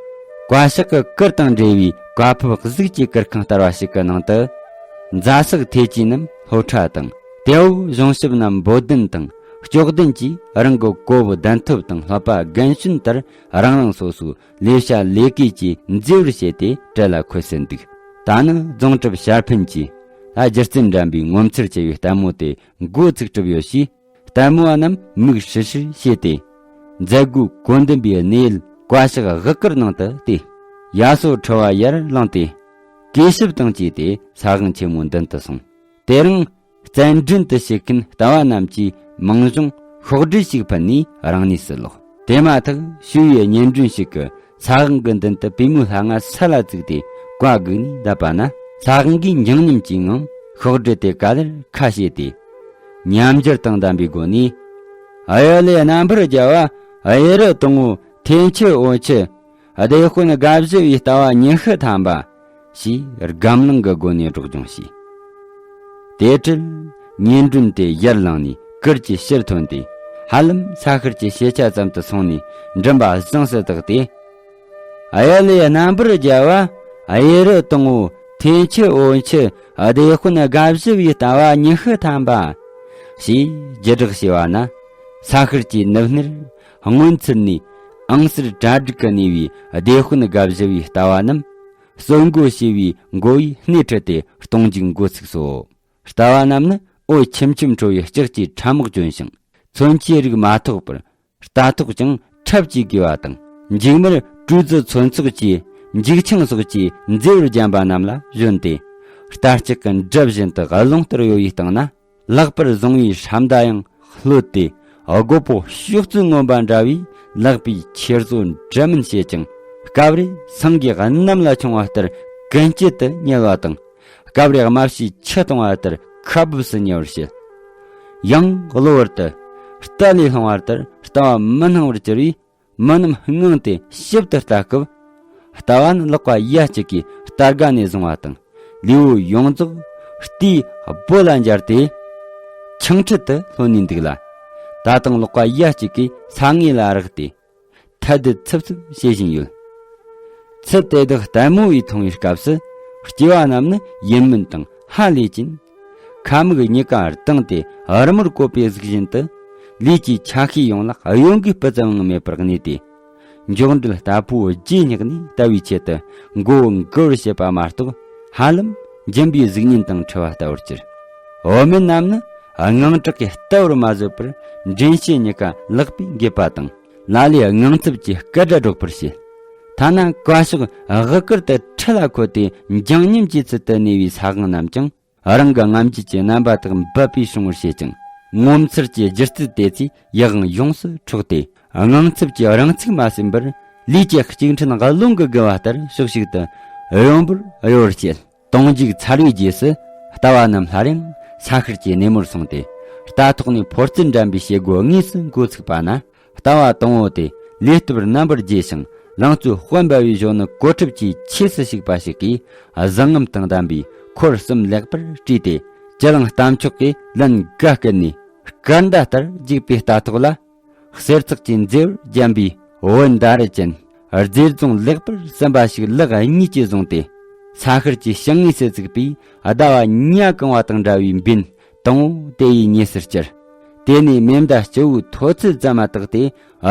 བཀའ་ཤག་གི་གུར་དང་འབྲེལ་བའི་བཀའ་ཕེབས་གཟུགས་ཀྱི་གུར་ཁང་ལྟར་བ་ཞིག་གི་ནང་དུ། རྫ་སག་ཐེལ་གྱི་རྣམས་ལྷོ་ཁྲ་དང་། དེའུ་གཞུང་ཞབས་རྣམས་འབོད་གདན་དང་སྐྱོག་གདན་གྱིས་རང་གི་གོ་བོ་གདན་ཐོབ་དང་ལྷག་པ་རྒན་གཞོན་ལྟར་རང་རང་སོ་སོའི་ལས་བྱ་ལས་ཀའི་ཀྱི་མཛེས་པར་བྱས་ཏེ་གྲལ་ལ་འཁོད་ཟིན་འདུག། ད་ནི་རྫོང་གྲུབ་ཞར་འཕེན་གྱིས་ལྷ་སྒྱུ་རྩལ་འགྲན་པའི་ངོ་མཚར་ཆེ་བའི་ལྟད་མོ་དེ་འགོ་ཚུགས་གྲུབ་ཡོད་ཞེས། ལྟད་མོ་བ་རྣམས་མིག་ཧྲིལ་ཧྲིལ་བྱས་ཏེ། མཛད་སྒོའི་གོ་འདུན་པའི་གནས་ཡུལ་བཀའ་ཤག་དབུ་གུར་ནང་དུ་བལྟས། ཡ་སོ་ཁྲི་པ་ཡར་ལངས་ཏེ། གོས་ཞབས་དང་བཅས་ཏེ་ས་དབང་ཆེན་མོའི་མདུན་དུ་སོང་། དེ་རིང་རྩེད་འགྲན་དུ་ཞུགས་མཁན་ལྟ་བ་རྣམས་ཀྱིས་མིང་གཞུང་ཤོག་སྒྲིལ་ཞིག་ཕུལ་ནས་རང་གནས་སུ་ལོག། དེ་མ་ཐག་ཞུ་བའི་སྙན་སྒྲོན་ཞིག་གིས་ས་དབང་གི་མདུན་དུ་པུས་མོའི་ལྷ་ང་ས་ལ་བཙུགས་ཏེ་བཀའ་བསྒུགས་ནས་བསྡད་པ་ན། ས་དབང་གིས་འགྱིང་ཉམས་ཀྱི་ངང་ ཤོག་དྲིལ་དེ་ག་ལེར་ཁ་ཕྱེས་ཏེ། ཉམས་འགྱུར་དང་ལྡན་པའི་སྒོ་ནས། གཡུ་ལས་རྣམ་པར་རྒྱལ་བ། གཡུ་རུ་དང་པོ་ཐེ་མཆེད་འོད་མཆེད། སྡེ་དཔོན་དགའ་བཞི་པའི་ལྟ་བ་ཉི་ཤུ་ཐམ་པ། ཞེས་སྒམ་ལངས་ཀྱི་སྒོ་ནས་སྒྲོག་སྦྱོང་བྱས། དེ་འཕྲལ་སྙན་སྒྲོན་དེ་ཡར་ལངས་ནས་གུར་གྱི་ཕྱིར་ཐོན་ཏེ། ཧ་ལམ་ས་ཤར་གྱི་ཤེས་བྱ་ཙམ་དུ་སོང་ནས་མགྲིན་པ་གཟེངས་སུ་བཏེགས་ཏེ། གཡུ་ལས་རྣམ་པར་རྒྱལ་བ། གཡུ་རུ་དང་པོ་ཐེ་མཆེད་འོད་མཆེད། སྡེ་དཔོན་དགའ་བཞི་པའི་ལྟ་བ་ཉི་ཤུ་ཐམ་པ། ཞེས་བརྗོད་བསྒྲགས་བྱས་པ་ན། ས་ཤར་གྱི་ནུབ་སྣེར་སྔོན་ཚུད་ནས་ཨང་གསར་གྲ་སྒྲིག་གི་གནས་པའི་སྡེ་དཔོན་དགའ་བཞི་པའི་ལྟ་བ་རྣམས། གསོལ་མགོ་ཞེས་པའི་མགོ་བོས་སྣེ་ཁྲིད་དེ་གཏོང་རྒྱུའི་འགོ་ཚུགས་སོ། ལྟ་བ་རྣམས་ནི་འོད་ཆེམ་ཆེམ་འཕྲོ་བའི་ལྕགས་ཀྱི་ཁྲབ་མོག་གྱོན་ཞིང་། མཚོན་ཆའི་རིགས་མ་ཐོགས་པར། རྟ་ཐོག་ཀྱང་ཁྲབ་ཀྱིས་གོས་པ་དང་། མཇུག་མར་སྤྲོས་རྫི་མཚོན་ཚོགས་ཀྱིས། མཇུག་ཆང་སོགས་ཀྱིས་མཛེས་པར་བརྒྱན་པ་རྣམས་ལ་བཞོན་ཏེ། རྟ་ལྕག་གི་འགྲམ་བཞིན་དུ་རླུང་ལྟར་གཡོ་བའི་སྟེང་ན། ལག་པར་བཟུང་བའི་ཧྲམ་མདའ་ཡང་ལྷོད་དེ། སྒོ་པོ་ཤོག་རྩིས་མངོན་པ་འདྲ་བའི་ལག་པས་ཁྱེར་སོ་འདྲ་མིན་བྱེད་ཅིང་། སྐབས་རེ་སེང་གེ་གནམ་ལ་མཆོང་བ་ལྟར་ཀུན་སྐྱིད་དུ་ཉལ་བ་དང་། སྐབས་རེ་རྨ་བྱའི་ཆུ་གཏོང་བ་ལྟར་ཁ་སྦུབས་སུ་ཉལ་བར་བྱེད། ཡང་གློ་བུར་དུ། རྟ་ལས་ལྷུང་བ་ལྟར་ལྟ་བ་མི་སྣང་བར་གྱུར་བས། མི་རྣམས་དངངས་ཏེ་ཞིབ་ཏུ་ལྟ་སྐབས། ལྟ་བ་ནི་ལག་པ་ཡ་གཅིག་གིས་རྟ་སྒ་ནས་བཟུང་བ་དང་། ལུས་པོ་ཡོངས་རྫོགས་རྟའི་སྦོ་ལ་འབྱར་ཏེ། ཆང་ཁྲིད་དུ་ལྷོད་ནས་འདུག་ལ། ད་དུང་ལག་པ་ཡ་གཅིག་གིས་ས་ངོས་ལ་རེག་སྟེ། ཐལ་རྡུལ་འཚུབ་འཚུབ་བྱེད་བཞིན་ཡོད། ཚུལ་དེ་དག་ལྟད་མོ་བས་མཐོང་བའི་སྐབས་སུ། སྐྱེ་བ་རྣམས་ནི་ཡིད་སྨོན་དང་ཧ་ལས་ཀྱིན། ཁ་མིག་གཉིས་ཀ་བཏང་སྟེ་རི་མོར་བཀོད་པའི་གཟུགས་བཞིན་དུ། ལུས་ཀྱི་ཆ་ཤས་ཡོངས་ལ་གཡོ་འགུལ་སྤུ་ཙམ་ཡང་མེད་པར་གནས་ཏེ། མགྱོགས་འགྲུལ་ལྟ་བུའི་རྗེས་སྙེག་ནས་ལྟ་བའི་ཆེད་དུ་མགོ་བོ་འགུར་བྱེད་པ་མ་གཏོགས། ཧ་ལམ་འཇིམ་པའི་གཟུགས་བརྙན་དང་འཕྲད་པ་ལྟ་བུར་གྱུར། འོ་མེན་རྣམས་ནི་དངངས་སྐྲག་གིས་ལྟ་བར་མ་བཟོད་པར་མགྲིན་བཤེས་གཉིས་ཀ་ལག་པས་འགེབས་པ་དང་། ལ་ལས་དངངས་འཚབ་ཀྱི་སྐད་སྒྲ་སྒྲོག་པར་བྱེད། ཐ་ན་ཀ་ཤོག་དབུ་དཀར་དུ་ཁྲི་ལ་འཁོད་དེ་འགྱིང་ཉམས་ཀྱི་ཚུལ་དུ་གནས་པའི་ས་དབང་རྣམས་ཀྱང་། རང་གི་རྔམ་བརྗིད་ཀྱི་རྣམ་པ་དག་འབབ་པས་བྱུང་བར་བྱེད་ཅིང་། ངོ་མཚར་གྱི་སྒྱུ་རྩལ་དེ་ཚོས་ཡིད་དབང་ཡོངས་སུ་འཕྲོག་སྟེ། དངངས་འཚབ་ཀྱི་རང་ཚུགས་མ་ཟིན་པར། ལུས་ཀྱི་ལྕགས་ཕྲན་རླུང་གིས་བསྒུལ་བ་ལྟར་ཕྱོགས་ཤིག་ཏུ་གཡོ་འབུར་གཡོ་བར་བྱེད། གཏོང་རྒྱུག་ཚར་བའི་རྗེས་སུ། ལྟ་བ་རྣམས་སླར་ཡང་ས་ཤར་གྱི་སྣེ་མོར་སོང་སྟེ། རྟ་ཐོག་ནས་ཕོ་རྩལ་འགྲན་པའི་བྱེད་སྒོ་དངོས་སུ་འགོ་ཚུགས་པ་ན། ལྟ་བ་དང་པོ་དེ་ལུས་སྟོབས་རྣམ་པར་རྒྱས་ཤིང་། ལང་ཚོའི་དཔལ་འབར་བའི་གཞོན་ནུ་གོ་ཁྲབ་ཀྱི་ཆས་སུ་ཞུགས་པ་ཞིག་གིས། གཟི་རྔམ་དང་ལྡན་པའི་འཁོར་གསུམ་ལེགས་པར་བྲིས་ཏེ། སྤྱི་གླིང་རྟ་མཆོག་གི་ལན་འགའ་བསྐུལ་ནས། སྐར་མདའ་ལྟར་རྒྱུག་པའི་རྟ་ཐོག་ལ། གསེར་ཚགས་ཀྱི་མཛེས་པར་བརྒྱན་པའི་བོད་མདའ་རུ་ཅན། རྫས་རྫོང་ལེགས་པར་ཟིན་པ་ཞིག་ལག་གཉིས་ཀྱིས་བཟུང་སྟེ། ས་ཤར་གྱི་ཞིང་ངོས་སུ་བཙུགས་པའི་ཟླ་བ་ཉ་གང་བ་དང་འདྲ་བའི་འབེན་དང་པོ་དེ་ཡི་ཉེས་སུ་གྱུར། དེ་ནས་མེ་མདའ་སྤྱི་བོའི་ཐོ་ཚད་ཙམ་མ་ཐག་སྟེ།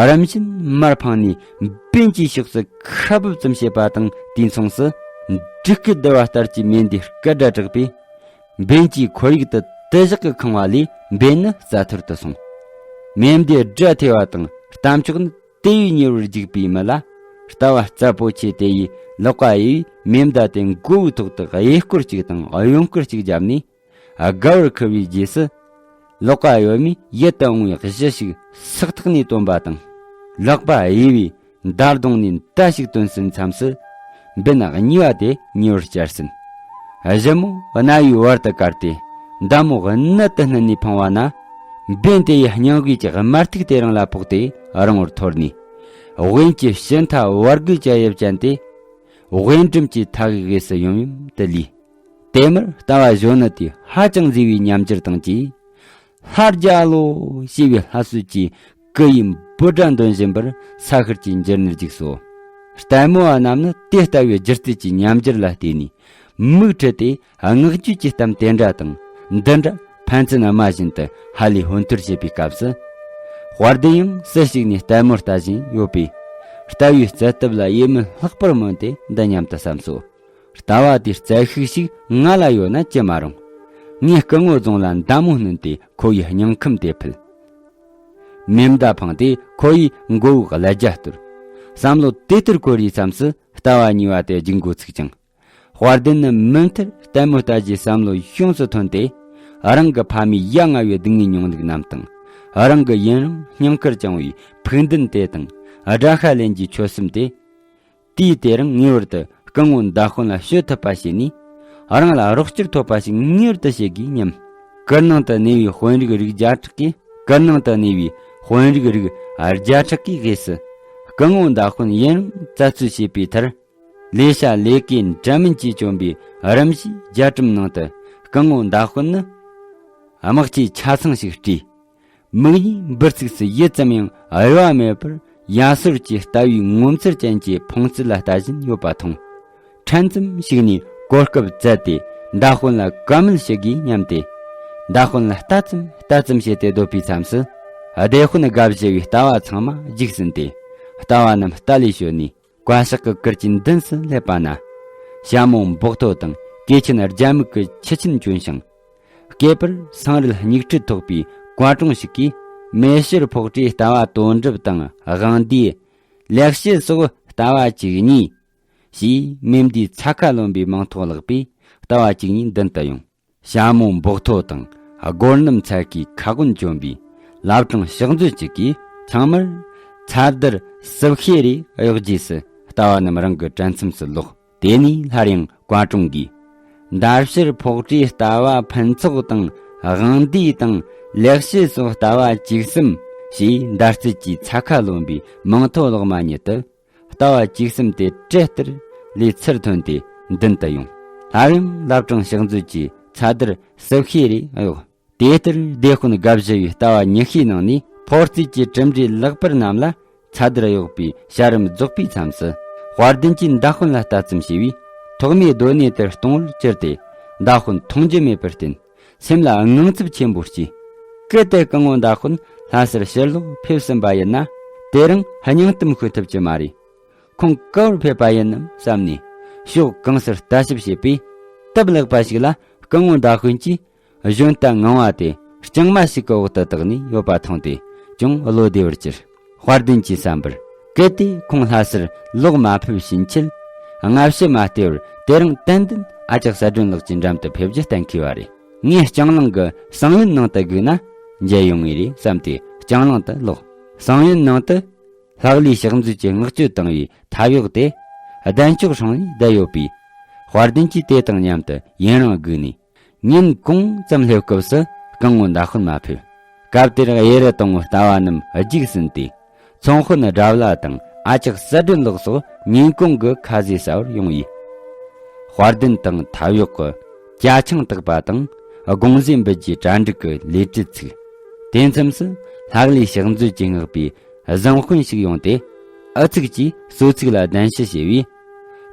རིམ་བཞིན་མར་འཕངས་ནས་འབེན་གྱི་ཕྱོགས་སུ་ཁ་སྦུབ་ཙམ་བྱེད་པ་དང་། དུས་མཚུངས་སུ་འབྲུག་སྐད་བརྡོལ་བ་ལྟར་གྱི་མེ་མདའི་སྐད་སྒྲ་གྲགས་པས། འབེན་གྱི་ཁོར་ཡུག་ཏུ་དུ་ཞག་གིས་ཁེངས་པ་ལས་འབེན་ནི་རྩ་ཐོར་དུ་སོང་། མེ་མདའི་སྒྲ་ཐོས་པ་དང་། རྟ་མཆོག་ནི་དེ་ཡི་ཉེ་བར་རྒྱུག་པའི་མི་ལ། ལྟ་བ་རྩ་པོ་ཆེ་དེ་ཡིས་ལག་པ་གཡས་པས་མེ་མདའ་དེ་མགོ་བོའི་ཐོག་ཏུ་གཡས་སྐོར་གཅིག་དང་གཡོན་སྐོར་གཅིག་བརྒྱབ་ནས། དགའ་བར་ཁུར་བའི་རྗེས་སུ། ལག་པ་གཡོན་མས་ཡིད་དུ་འོང་བའི་གཞུ་ཞིག་སག་ཐག་ནས་བཏོན་པ་དང་། ལག་པ་གཡས་པས་མདའ་ལྡོང་ནས་མདའ་ཞིག་བཏོན་ཟིན་མཚམས་སུ། འབེན་གཉིས་པ་དེ་ཉེ་བར་བཅར་ཟིན། གཞུ་མོ་རྣ་བའི་བར་དུ་བཀར་ཏེ། མདའ་མོ་གནད་དུ་བསྣུན་ནས་འཕངས་པ་ན། འབེན་དེ་ཡི་སྙིང་དབུས་ཀྱི་དམར་ཐིག་དེ་རང་ལ་ཕོག་སྟེ་རིང་བོར་འཐོར་ནས། དབེན་གྱི་ཕྱི་མཐའ་བར་དགུའི་ཅ་དབྱིབས་ཅན་ཏེ། དབེན་སྒྲུམ་གྱི་མཐའ་གི་གཡས་སུ་ཡོམ་ཡོམ་དུ་ལུས། དེ་མུར་ལྟ་བ་གཞོན་ནུ་དེ་ཧ་ཅང་མཛེས་པའི་ཉམས་འགྱུར་དང་བཅས། ལྷ་རྒྱལ་ལོ། ཞེས་པའི་ལྷ་གསོལ་གྱི་སྐུ་ཡི་འབོད་སྒྲ་འདོན་བཞིན་པར་ས་ཤར་གྱི་འགྱུར་ནས་རྒྱུགས་སོ། ལྟད་མོ་བ་རྣམས་ནི་དེ་ལྟ་བུའི་སྒྱུ་རྩལ་གྱི་ཉམས་འགྱུར་ལ་བལྟས་ནས། མིག་ཁྲིད་དེ་བསྔགས་བརྗོད་ཀྱི་གཏམ་དེ་འདྲ་དང་འདི་འདྲ་ཕན་ཚུན་སྨྲ་བཞིན་དུ་ཧ་ལས་ཧོན་ཐོར་བྱེད་པའི་སྐབས་སུ། དཔལ་ལྡན་ཡང་སུ་ཞིག་ནས་ལྟད་མོ་ལྟ་བཞིན་ཡོད་པས། ལྟ་བའི་རྩལ་སྟོབས་ལ་ཡིད་སྨོན་ལྷག་པར་སྨོན་ཏེ་འདི་སྙམ་དུ་བསམ་སོ། ལྟ་བ་དེའི་རྩལ་ཤུགས་ཤིག་ང་ལ་ཡོད་ན་ཅི་མ་རུང་། ངས་སྐུ་ངོ་རྫོང་ལ་མདའ་མོ་བསྣུན་ཏེ་ཁོ་ཡི་སྙིང་ཁམས་དེ་ཕུལ། མེ་མདའ་འཕངས་ཏེ་ཁོ་ཡི་མགོ་བོའི་ཀླད་རྒྱ་གཏོར། བསམ་བློ་དེ་ལྟར་འཁོར་བའི་མཚམས་སུ་ལྟ་བ་གཉིས་པ་དེ་རྒྱུག་འགོ་ཚུགས་ཀྱང་། དཔལ་ལྡན་ནི་མུ་མཐུད་ལྟད་མོ་ལྟ་རྒྱུའི་བསམ་བློ་ཡོངས་སུ་ཐོན་ཏེ། རང་གི་ཕ་མའི་ཡ་ང་བའི་སྡུག་བསྔལ་མྱོང་ལུགས་རྣམས་དང་། རང་གི་ཡུན་རིང་སྙིང་ཁར་བཅངས་པའི་ཕུགས་འདུན་དེ་དང་། དགྲ་ཤ་ལེན་གྱི་ཆོད་སེམས་དེ། དུས་དེ་རིང་ངེས་པར་དུ་སྐུ་ངོ་མདའ་དཔོན་ལ་ཞུ་ཐུབ་པ་བྱས་ནས། རང་ལ་རོགས་སྐྱོར་ཐོབ་པ་ཞིག་ངེས་པར་དུ་བྱེད་དགོས་སྙམ། གུར་ནང་དུ་གནས་པའི་དཔོན་རིགས་རིགས་བརྒྱ་ཕྲག་གིས། གུར་ནང་དུ་གནས་པའི་དཔོན་རིགས་རིགས་བརྒྱ་ཕྲག་གིས་དབུས་སུ་སྐུ་ངོ་མདའ་དཔོན་ཡུན་རིང་བཙལ་འཚོལ་བྱས་པའི་མཐར། ལས་བྱ་ལས་ཀའི་འདྲ་མིན་གྱིས་བཅོམ་པའི་རིམ་བཞིའི་རྒྱ་གྲམ་ནང་དུ། སྐུ་ངོ་མདའ་དཔོན་ནི་དམག་སྤྱིའི་ཆ་ཚང་ཞིག་བྲིས། མིག་གཉིས་འབུར་ཚུགས་སུ་ཡུད་ཙམ་ཡང་གཡོ་བ་མེད་པར་ཡ་སོར་གྱི་ལྟ་བའི་ངོ་མཚར་ཅན་གྱི་ཕུང་རྩལ་ལ་ལྟ་བཞིན་ཡོད་པ་མཐོང་། ཕྲན་ཙམ་ཞིག་ནས་གོ་སྐབས་བཙལ་ཏེ་མདའ་དཔོན་ལ་བཀའ་མོལ་ཞུ་དགོས་སྙམ་སྟེ། མདའ་དཔོན་ལ་ལྟ་ཙམ་ལྟ་ཙམ་བྱས་ཏེ་སྡོད་པའི་མཚམས་སུ། སྡེ་དཔོན་དགའ་བཞི་བའི་ལྟ་བ་ཚང་མ་འཇིག་ཟིན་ཏེ། ལྟ་བ་རྣམས་ལྟ་ལས་བྱོལ་ནས། བཀའ་ཤག་གི་གུར་གྱི་མདུན་སུ་སླེབས་པ་ན། ཞྭ་མོ་འབོག་ཐོ་དང་སྐེ་ཆེན་རྒྱ་མིག་གི་ཁྱི་ཆེན་གྱོན་ཞིང་། སྐེད་པར་སེང་རལ་སྙིགས་ཁྲི་ཐོགས་པའི་བཀའ་དྲུང་ཞིག་གིས། མེ་ཤེལ་ཕོག་གྲུའི་ལྟ་བ་དོན་གྲུབ་དང་དབང་འདུས། ལེགས་བཤད་སོགས་ལྟ་བ་བཅུ་གཉིས། ཞེས་མེ་མདའི་ཚ་ཁ་ལོན་པའི་མིང་ཐོ་བརླག་པའི་ལྟ་བ་བཅུ་གཉིས་མདུན་དུ་ཡོང་། ཞྭ་མོ་འབོག་ཐོ་དང་སྒོར་སྣུམ་ཚལ་གྱི་ཁ་གོན་གྱོན་པའི་བླ་བྲང་ཕྱག་མཛོད་ཅིག་གིས། ཚང་མར་ཚ་དར་སྲུབ་ཤེ་རེ་གཡོག་རྗེས་སུ་ལྟ་བ་རྣམས་རང་གི་དྲན་མཚམས་སུ་ལོག་དེ་ནས་སླར་ཡང་བཀའ་དྲུང་གིས། མདའ་ཕྱིར་ཕོག་གྲུའི་ལྟ་བ་ཕུན་ཚོགས་དང་དབང་འདུས་དང་ལེགས་བཤད་སོགས་ལྟ་བ་བཅུ་གསུམ། ཞེས་མདའ་རྩེད་ཀྱི་ཚ་ཁ་ལོན་པའི་མིང་ཐོ་བརླག་མ་ཉིད་དུ། ལྟ་བ་བཅུ་གསུམ་དེ་བྲེ་ལྟར་ལས་ཚུར་ཐོན་ཏེ་མདུན་དུ་ཡོང་། སླར་ཡང་བླ་བྲང་ཕྱག་མཛོད་ཀྱི་ཚ་དར་སྲུབ་ཤེ་རེ་གཡོགས། དེ་ལྟར་སྡེ་དཔོན་དགའ་བཞི་བའི་ལྟ་བ་ཉི་ཤུའི་ནང་ནས་ཕོ་རྩིས་ཀྱི་གྲུབ་འབྲས་ལེགས་པར་རྣམས་ལ་ཚ་དར་གཡོགས་པའི་བྱ་རིམ་རྫོགས་པའི་མཚམས་སུ། དཔལ་ལྡན་གྱིས་མདའ་དཔོན་ལ་ལྟ་ཙམ་བྱས་པས། ཐོག་མའི་སྡོད་གནས་དེར་གཏོང་བར་གྱུར་ཏེ། མདའ་དཔོན་མཐོང་རྒྱུ་མེད་པར་བརྟེན། སེམས་ལ་དངངས་འཚབ་ཆེན་པོ་སྐྱེས། གལ་ཏེ་སྐུ་ངོ་མདའ་དཔོན་ལྷ་སར་ཕྱིར་ལོག་ཕེབས་ཟིན་པ་ཡིན་ན། དེ་རིང་སྙིང་གཏམ་ཤོད་ཐུབ་ཀྱི་མ་རེད། ཁོང་ག་བར་ཕེབས་པ་ཡིན་ནམ་བསམ་ནས། ཕྱོགས་གང་སར་ལྟ་ཞིབ་བྱས་པས། སྟབས་ལེགས་པ་ཞིག་ལ་སྐུ་ངོ་མདའ་དཔོན་གྱིས་གཞོན་རྟ་ངང་བ་དེ་ལྕང་མ་ཞིག་གི་འོག་ཏུ་བཏགས་ནས་ཡོད་པ་མཐོང་སྟེ་ཅུང་བློ་བདེ་བར་གྱུར། དཔལ་ལྡན་གྱི་བསམ་པར། གལ་ཏེ་ཁོང་ལྷ་སར་ལོག་མ་ཕེབས་ཕྱིན་ཆད། སྔ་ཕྱི་མ་བལྟས་པར་དེ་རིང་ཏན་ཏན་ཨ་ཅག་གསལ་སྒྲོན་ལགས་ཀྱི་འགྲམ་དུ་ཕེབས་རྒྱུ་གཏན་འཁེལ་བ་རེད། ངས་ལྕང་གླིང་གི་བསང་ཡོན་ནང་དུ་སྒུག་ན་མཇལ་ཡོང་ངེས་རེད་བསམ་སྟེ་ལྕང་གླིང་དུ་ལོག་བསང་ཡོན་ནང་དུ་ལྷག་ལུས་ཕྱག་མཛོད་ཀྱིས་བསྔགས་བརྗོད་བཏང་བའི་ཐབ་གཡོག་དེ་གདན་ལྕོག་སྲུང་ནས་བསྡད་ཡོད་པས། དཔལ་ལྡན་གྱིས་དེ་དང་མཉམ་དུ་ཡུན་རིང་སྒུག་ནས། ཉིན་གུང་ཙམ་སླེབས་སྐབས་སུ་སྐུ་ངོ་མདའ་དཔོན་མ་ཕེབས། སྐབས་དེར་གཡུ་རལ་དང་པོའི་ལྟ་བ་རྣམས་རྒྱུགས་ཟིན་ཏེ། ཚོང་དཔོན་དགྲ་བླ་དང་ཨ་ཅག་གསལ་སྒྲོན་ལགས་སོགས་ཉིན་གུང་གི་ཁ་ཟས་ཟ་བར་ཡོང་ཡིན། དཔལ་ལྡན་དང་ཐབ་གཡོག་གི་ཅ་ཆང་བཏགས་པ་དང་དགོང་ཟས་འབུལ་རྒྱུའི་གྲ་སྒྲིག་གི་ལས་བྲེལ་ཚུགས། དེ་མཚམས་སུ་ལྷག་ལུས་ཕྱག་མཛོད་ཀྱིས་མངགས་པའི་བཟང་དཔོན་ཞིག་ཡོང་སྟེ། ཨུ་ཚུགས་ཀྱིས་གསོལ་ཚིགས་ལ་གདན་ཞུ་བྱས་པས།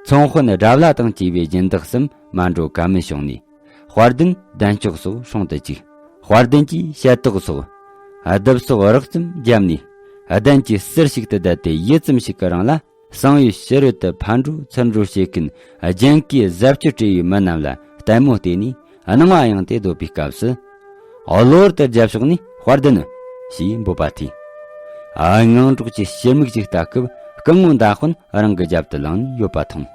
ཚོང་དཔོན་དགྲ་བླ་དང་བཅས་པའི་སྦྱིན་བདག་གསུམ་མ་འགྲོ་ཀ་མེད་བྱུང་ནས། དཔལ་ལྡན་གདན་ལྕོག་སོགས་སྲུང་དུ་བཅུག་དཔལ་ལྡན་གྱིས་ཞལ་ཏོག་སོགས་ལྡུམ་སོགས་རགས་ཙམ་བརྒྱབ་ནས། གདན་གྱི་ཟུར་ཞིག་ཏུ་བསྡད་དེ་ཡུད་ཙམ་ཞིག་གི་རིང་ལ། བསང་ཡོན་ཕྱི་རོལ་དུ་ཕར་འགྲོ་ཚུར་འགྲོ་བྱེད་མཁན་རྒྱན་གོས་གཟབ་སྤྱོད་སྤྲས་པའི་མི་རྣམས་ལ་ལྟད་མོ་བལྟས་ནས་སྣང་བ་གཡེང་སྟེ་སྡོད་པའི་སྐབས་སུ། གློ་བུར་དུ་རྒྱབ་ཕྱོགས་ནས། དཔལ་ལྡན། ཞེས་འབོད་པ་ཐོས། ཨ། དངངས་སྐྲག་གི་ཕྱིར་མིག་ཅིག་ལྟ་སྐབས་སྐུ་ངོ་མདའ་དཔོན་རང་གི་རྒྱབ་ཏུ་ལངས་ནས་ཡོད་པ་མཐོང་།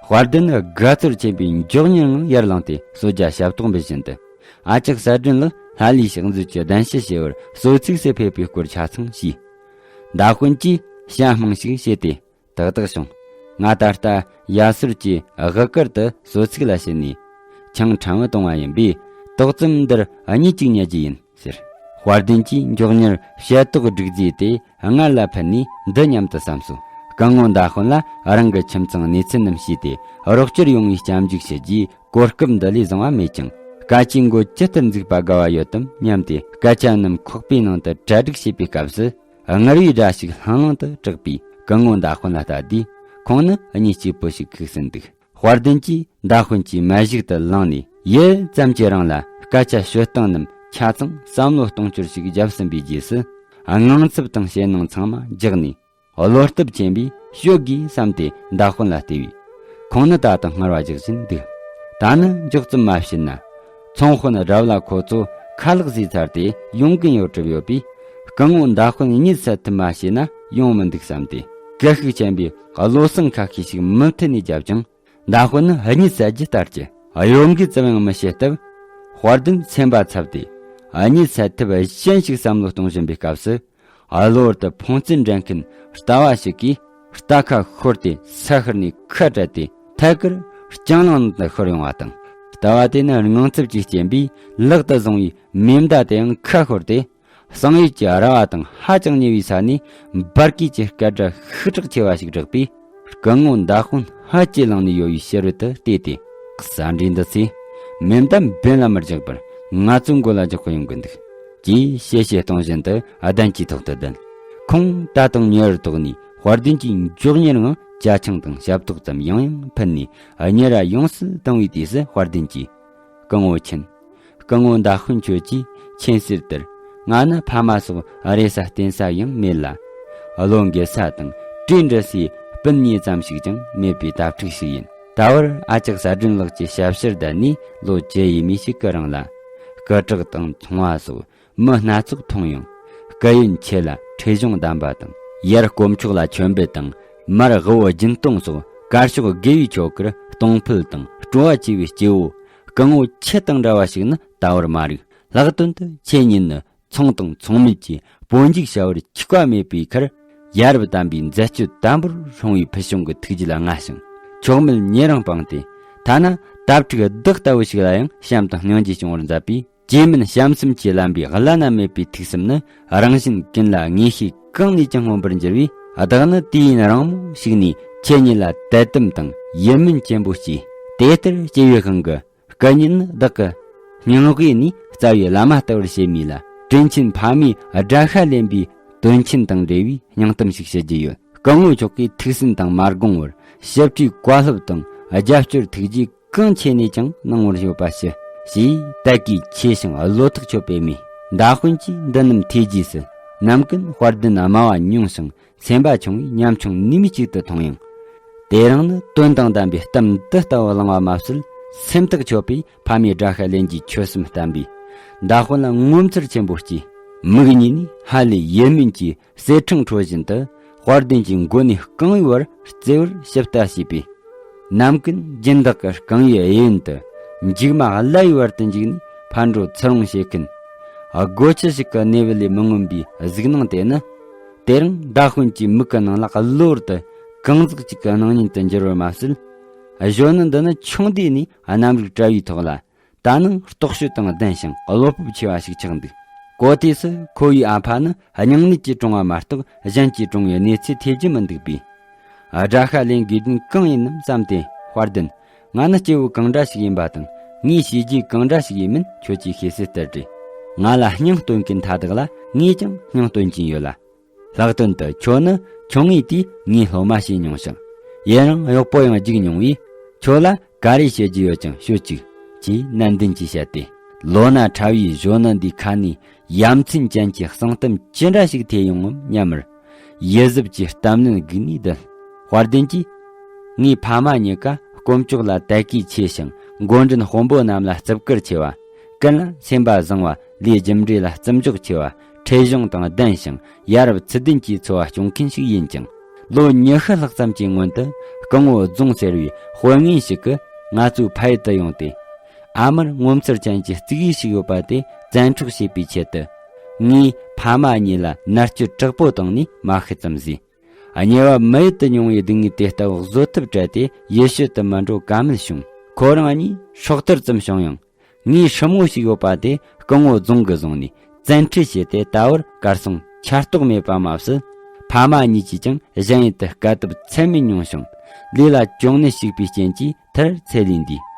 དཔལ་ལྡན་དགའ་ཚོར་ཆེན་པོས་མགྱོགས་མྱུར་ངང་ཡར་ལངས་ཏེ་གསོལ་ཇ་ཞབས་ཏོག་འབུལ་བཞིན་དུ། ཨ་ཅག་གསལ་སྒྲོན་ལགས་ལྷ་ལུས་ཕྱག་མཛོད་ཀྱི་གདན་ཞུ་ཞུ་བར་གསོལ་ཚིགས་སུ་ཕེབས་པའི་སྐོར་ཆ་ཚང་ཞུས། མདའ་དཔོན་གྱིས་ཞྭ་རྨང་ཞིག་བྱས་ཏེ། ཏག་ཏག་བྱུང་། ང་ད་ལྟ་ཡ་སོར་གྱི་དབུ་གུར་དུ་གསོལ་ཚིགས་ལ་ཕྱིན་ནས། ཆང་ཕྲན་བུ་བཏུང་བ་ཡིན་པས། ཏོག་ཙམ་འདིར་གཉིད་ཅིག་ཉལ་རྒྱུ་ཡིན་ཟེར། དཔལ་ལྡན་གྱིས་མགྱོགས་མྱུར་ཞལ་ཏོག་སྒྲིག་རྫས་དེ་སྔར་ལ་ཕུལ་ནས། འདི་སྙམ་དུ་བསམས་སོ། སྐུ་ངོ་མདའ་དཔོན་ལ་རང་གི་ཁྱིམ་ཚང་གནས་ཚུལ་རྣམས་ཞུས་ཏེ། རོགས་སྐྱོར་ཡོང་བའི་སྐྱབས་འཇུག་ཞུ་རྒྱུའི་གོ་སྐབས་འདི་ལས་བཟང་བ་མེད་ཀྱང་། སྐད་ཆའི་མགོ་ཇི་ལྟར་འཛུགས་པ་དགའ་བ་ཡོད་དམ་སྙམ་སྟེ། སྐད་ཆ་རྣམས་ཁོག་པའི་ནང་དུ་གྲ་སྒྲིག་བྱེད་པའི་སྐབས་སུ། ངར་བའི་སྒྲ་ཞིག་ལྷང་ལྷང་དུ་གྲགས་པས། སྐུ་ངོ་མདའ་དཔོན་ལ་ལྟ་དུས། ཁོང་ནི་གཉིད་སྐྱིད་པོ་ཞིག་ཁུག་ཟིན་འདུག་དཔལ་ལྡན་གྱིས་མདའ་དཔོན་གྱི་མལ་ཞིག་ཏུ་ལངས་ནས། ཡུད་ཙམ་གྱི་རིང་ལ་སྐད་ཆ་ཤོད་སྟངས་རྣམས་ཆ་ཚང་བསམ་བློ་གཏོང་སྤྱོད་ཅིག་བརྒྱབ་ཟིན་པའི་རྗེས་སུ། དངངས་འཚབ་དང་ཞེད་སྣང་ཚང་མ་རྒྱགས་ནས། བློ་སྟོབས་ཆེན་པོས་ཤོད་དགོས་བསམ་སྟེ་མདའ་དཔོན་ལ་བལྟས་པས། ཁོང་ནི་ད་དུང་ངར་བ་རྒྱག་བཞིན་འདུག་ད་ནི་མགྱོགས་ཙམ་མ་བྱས་ན། ཚོང་དཔོན་དགྲ་བླ་ཁོ་ཚོ་ཁ་ལག་ཟས་ཚར་ཏེ་ཡོང་གིན་ཡོད་གྲབས་ཡོད་པས། སྐུ་ངོ་མདའ་དཔོན་གཉིད་སད་ཐུབ་མ་བྱས་ན་ཡོང་མི་འདུག་བསམ་སྟེ། སྐད་ཤུགས་ཆེན་པོས་བློ་སེང་ཁ་ཤས་ཤིག་མུ་མཐུད་ནས་བརྒྱབ་ཀྱང་། མདའ་དཔོན་ནི་གཉིད་སད་རྒྱུ་ལྟར་གྱི་གཡོ་འགུལ་ཙམ་ཡང་མི་བྱེད་སྟབས། དཔལ་ལྡན་སེམས་པ་འཚབ་སྟེ། གཉིད་སད་ཐབས་གཞན་ཞིག་བསམ་བློ་གཏོང་བཞིན་པའི་སྐབས་སུ། གློ་བུར་དུ་ཕོང་ཚུལ་འགྲན་མཁན་རྟ་བ་ཞིག་གིས་རྟ་ཁ་ཤོར་ཏེ་ས་ཁུལ་ནས་ཁ་བྲལ་ཏེ། ཐད་ཀར་ལྕང་གླིང་དུ་ཤོར་ཡོང་བ་དང་ ལྟ་བ་དེ་ནི་དངངས་འཚབ་ཀྱི་རྐྱེན་པས་ལག་ཏུ་བཟུང་བའི་མེ་མདའ་དེའང་ཁ་ཤོར་ཏེ། བསང་ཡུལ་གྱི་ར་བ་དང་ཧ་ཅང་ཉེ་བའི་ས་ནས་འབར་གས་ཀྱི་སྐད་སྒྲ་ཤུགས་དྲག་ཆེ་བ་ཞིག་བསྒྲགས་པས། སྐུ་ངོ་མདའ་དཔོན་ཧ་ཅེ་ལངས་ནས་ཡོད་པའི་ཕྱི་རོལ་དུ་བལྟས་ཏེ། ཟ་འདྲེ་འདི་ཚོས་མེ་མདའ་འབེན་ལ་མི་རྒྱག་པར་ང་ཚོའི་མགོ་ལ་རྒྱག་གི་ཡོང་གི་འདུག་ཅེས་གཤེ་གཤེ་གཏོང་བཞིན་དུ་གདན་གྱི་ཐོག་ཏུ་བསྡད། ཁོང་ད་དུང་ཉེ་བར་དོགས་ནས་དཔལ་ལྡན་གྱི་མགྱོགས་གཉེར་ངང་ཇ་ཆང་དང་ཞབས་ཏོག་ཙམ་ཡང་ཡང་ཕུལ་ནས། ཉེ་ར་ཡོངས་སུ་དང་བའི་དུས་སུ་དཔལ་ལྡན་གྱིས། སྐུ་ངོ་མཁྱེན། སྐུ་ངོ་མདའ་དཔོན་ཁྱོད་ཀྱིས་མཁྱེན་གསལ་ལྟར། ང་ནི་ཕ་མ་སོགས་རེ་ས་བརྟེན་ས་ཡང་མེད་ལ། བློ་འགེལ་ས་དང་གྲོས་འདྲི་སའི་སྤུན་ཉེ་ཙམ་ཞིག་ཀྱང་མེད་པའི་དྭ་ཕྲུག་ཞིག་ཡིན། ད་བར་ཨ་ཅག་ཟ་སྒྲོན་ལགས་ཀྱི་ཞབས་ཕྱིར་བསྡད་ནས་ལོ་བཅུ་ཡས་མས་ཤིག་གི་རིང་ལ། སྐུ་དྲག་དང་ཚོང་བ་སོགས་མི་སྣ་ཚོགས་མཐོང་ཡང་། སྐུ་ཡོན་ཆེ་ལ་ཁྲེལ་གཞུང་ལྡན་པ་དང་། ཡར་དཀོན་མཆོག་ལ་མཆོད་འབུལ་དང་མར་དབུ་བོ་སྦྱིན་གཏོང་སོགས་དཀར་ཕྱོགས་དགེ་བའི་ཆོ་གར་གཏོང་ཕོད་དང་སྤྲོ་བ་ཆེ་བའི་སྐྱེ་བོ་སྐུ་ངོ་ཁྱེད་དང་འདྲ་བ་ཞིག་ནི་ད་བར་མ་རིག་ལྷག་དོན་དུ་ཁྱེད་ཉིད་ནི་ཚོང་དང་ཚོང་མིན་གྱི་སྤོ་འཇུག་བྱ་བར་འཆུག་པ་མེད་པའི་ཁར། ཡ་རབས་དམ་པའི་མཛད་སྤྱོད་དམ་པོར་སྲུང་བའི་ཕུལ་བྱུང་གི་ཐུགས་རྒྱུད་ལ་མངའ་ཞིང་། མཆོག་མེད་ཉེ་རིང་སྤངས་ཏེ། ཐ་ན་དྭ་ཕྲུག་བདག་ལྟ་བུ་ཞིག་ལ་ཡང་བྱམས་དང་སྙིང་རྗེ་སྐྱོང་བར་མཛད་པའི། སྐྱེ་དམན་བྱམས་སེམས་ཀྱིས་བརླན་པའི་བླ་ན་མེད་པའི་ཐུགས་སེམས་ནི། རང་གཞན་ཀུན་ལ་ངེས་ཤེས་གང་ནས་ཀྱང་མངོན་པར་འགྱུར་བས། བདག་ནི་དུས་ཡུན་རིང་མོ་ཞིག་ནས་ཁྱེད་ཉིད་ལ་དད་དམ་དང་ཡིད་སྨོན་ཆེན་པོ་སྐྱེས། དེ་ལྟར་སྐྱེ་བའི་དབང་གིས། སྐུ་ཉིད་ནི་བདག་གི་སྙིང་དབུས་ནས་རྩ་བའི་བླ་མ་ལྟ་བུར་བྱེད་མོས་ལ། དྲིན་ཆེན་ཕ་མའི་དགྲ་ཤ་ལེན་པའི་དོན་ཆེན་དང་འབྲེལ་བའི་སྙིང་གཏམ་ཞིག་ཞུ་རྒྱུ་ཡོད། སྐུ་ངོ་མཆོག་གིས་ཐུགས་སེམས་དང་མ་དགོངས་བར་ཞབས་ཕྱིའི་བཀའ་སློབ་དང་རྒྱབ་སྐྱོར་ཐུགས་རྗེ་གང་ཆེ་ནས་ཀྱང་གནང་བར་ཤོག་པ་ཞུ། ཞེས་དད་གུས་ཆེ་ཞིང་བློ་ཐག་ཆོད་པའི་མོས། མདའ་དཔོན་གྱིས་འདི་རྣམས་ཐོས་རྗེས་སུ། ནམ་ཀུན་དཔལ་ལྡན་སྨྲ་བ་ཉུང་ཞིང་སེམས་པ་ཆུང་བས་ཉམ་ཆུང་ནུས་མེད་ཅིག་ཏུ་མཐོང་ཡང་། དེ་རིང་ནི་དོན་དང་ལྡན་པའི་གཏམ་འདི་ལྟ་བུ་བླངས་པ་མ་ཟད། སེམས་ཐག་ཆོད་པས་ཕ་མའི་དགྲ་ཤ་ལེན་རྒྱུའི་ཆོད་སེམས་བསྟན་པས། མདའ་དཔོན་ལ་ངོ་མཚར་ཆེན་པོ་སྐྱེས། མིག་གཉིས་ནས་ཧ་ལས་ཡིད་སྨོན་གྱི་གསེར་ཕྲེང་འཕྲོ་བཞིན་དུ་དཔལ་ལྡན་གྱི་མགོ་ནས་རྐང་བའི་བར་བརྩེ་བར་ཞིབ་ལྟ་བྱས་པས། ནམ་ཀུན་སྦྱིན་བདག་གི་རྐང་བའི་གཡས་གཡོན་དུ་མཇུག་མ་བརླ་བའི་བར་དུ་འཇུག་ནས་ཕར་འགྲོ་ཚུར་འོང་བྱེད་མཁན། སྒོ་ཁྱི་ཞིག་གི་གནས་བུ་ལས་མི་མངོན་པའི་གཟུགས་སྣང་དེ་ནི། དེ་རིང་མདའ་དཔོན་གྱི་མིག་གི་ནང་ལ་གློ་བུར་དུ་གང་ཟག་ཅིག་གི་སྣང་བརྙན་དུ་འགྱུར་བར་མ་ཟད། གཞོན་ནུ་འདི་ནི་ཆུང་དུས་ནས་གནམ་རིག་བཀྲ་བའི་ཐོག་ལ། ད་ནང་རྟོག་དཔྱོད་དང་ལྡན་ཞིང་བློ་སྤོབས་ཆེ་བ་ཞིག་ཆགས་འདུག་གོ་ཐོས་སུ་ཁོ་བོའི་ཨ་ཕ་ནི་སྙིང་ནད་ཀྱིས་གྲོངས་པ་མ་གཏོགས་གཞན་གྱིས་གྲོངས་པའི་གནས་ཚུལ་ཐོས་རྒྱུ་མི་འདུག་པས། དགྲ་ཤ་ལེན་དགོས་དོན་གང་ཡིན་ནམ་བསམ་སྟེ། དཔལ་ལྡན། ང་ནི་སྐྱེ་བོ་གང་འདྲ་ཞིག་ཡིན་པ་དང་ངའི་བྱས་རྗེས་གང་འདྲ་ཞིག་ཡིན་མིན་ཁྱོད་ཀྱིས་ཤེས་གསལ་ལྟར་རེད། ང་ལ་སྙིང་སྟོན་མཁན་མཐའ་དག་ལ་ངས་ཀྱང་སྙིང་སྟོན་གྱིན་ཡོད་ལ། ལྷག་དོན་དུ་ཁྱོད་ནི་ཆུང་ངུའི་དུས་ངའི་སློབ་མ་བྱས་མྱོང་ཞིང་། ཡུན་རིང་གཡོག་པོ་ཡང་བརྒྱུགས་མྱོང་བས། ཁྱོད་ལ་ག་རེ་བཤད་རྒྱུ་ཡོད་ཀྱང་ཤོད་ཅིག་ཅེས་ནན་ཏན་གྱིས་བཤད་དེ། ལོ་ན་ཕྲ་བའི་གཞོན་ནུ་འདིའི་ཁ་ནས་ཡ་མཚན་ཅན་གྱི་གསང་གཏམ་ཅི་འདྲ་ཞིག་ཐོས་ཡོང་ངམ་སྙམ་མར། ཡིད་གཟབ་ཀྱིས་གཏམ་ནན་སྒུག་ནས་བསྡད། དཔལ་ལྡན་གྱིས། ངའི་ཕ་མ་གཉིས་ཀ་དཀོན་མཆོག་ལ་དད་གུས་ཆེ་ཞིང་མགོ་འདྲེན་དཔོན་པོ་རྣམས་ལ་བརྩི་བཀུར་ཆེ་བ། ཀུན་ལ་སེམས་པ་བཟང་བ། ལས་རྒྱུ་འབྲས་ལ་བརྩི་འཇོག་ཆེ་བ། ཁྲེལ་གཞུང་དང་ལྡན་ཞིང་ཡ་རབས་ཚུལ་ལྡན་གྱི་འཚོ་བ་སྐྱོང་མཁན་ཞིག་ཡིན་ཅིང་། ལོ་ཉི་ཤུ་ལྷག་ཙམ་གྱི་སྔོན་དུ་སྐུ་ངོ་རྫོང་ཟེར་བའི་དཔོན་ངན་ཞིག་གིས་ང་ཚོའི་ཕ་ཡུལ་དུ་ཡོང་སྟེ། ཨ་མར་ངོ་མཚར་ཅན་གྱི་རྩིག་ཡིག་ཞིག་ཡོད་པ་དེ་བཙན་འཕྲོག་བྱེད་པའི་ཆེད་དུ། ངའི་ཕ་མ་གཉིས་ལ་མནར་གཅོད་དྲག་པོ་བཏང་ནས་མ་ཤི་ཙམ་བཟོས། གཉེར་བ་མི་ཡུལ་དུ་མྱོང་བའི་སྡུག་བསྔལ་དེ་ལྟ་བུ་བཟོད་ཐབས་བྲལ་ཏེ་ཡུལ་ཤུལ་དུ་མི་འགྲོ་ཀ་མེད་བྱུང་། ཁོ་རང་གཉིས་སྲོག་ཐར་ཙམ་བྱུང་ཡང་། ངའི་སྲུ་མོ་ཞིག་ཡོད་པ་དེ་སྐུ་ངོ་རྫོང་གིས་བཟུང་ནས་བཙན་ཁྲིད་བྱས་ཏེ་ད་བར་གར་སོང་ཆ་རྟོགས་མེད་པ་མ་ཟད། ཕ་མ་གཉིས་ཀྱིས་ཀྱང་གཞན་ཡུལ་དུ་དཀའ་ཐུབ་ཚད་མེད་མྱོང་ཞིང་། ལས་ལ་གྱོང་ནད་ཞུགས་པའི་རྐྱེན་གྱིས་མཐར་ཚེ་ལས་འདས།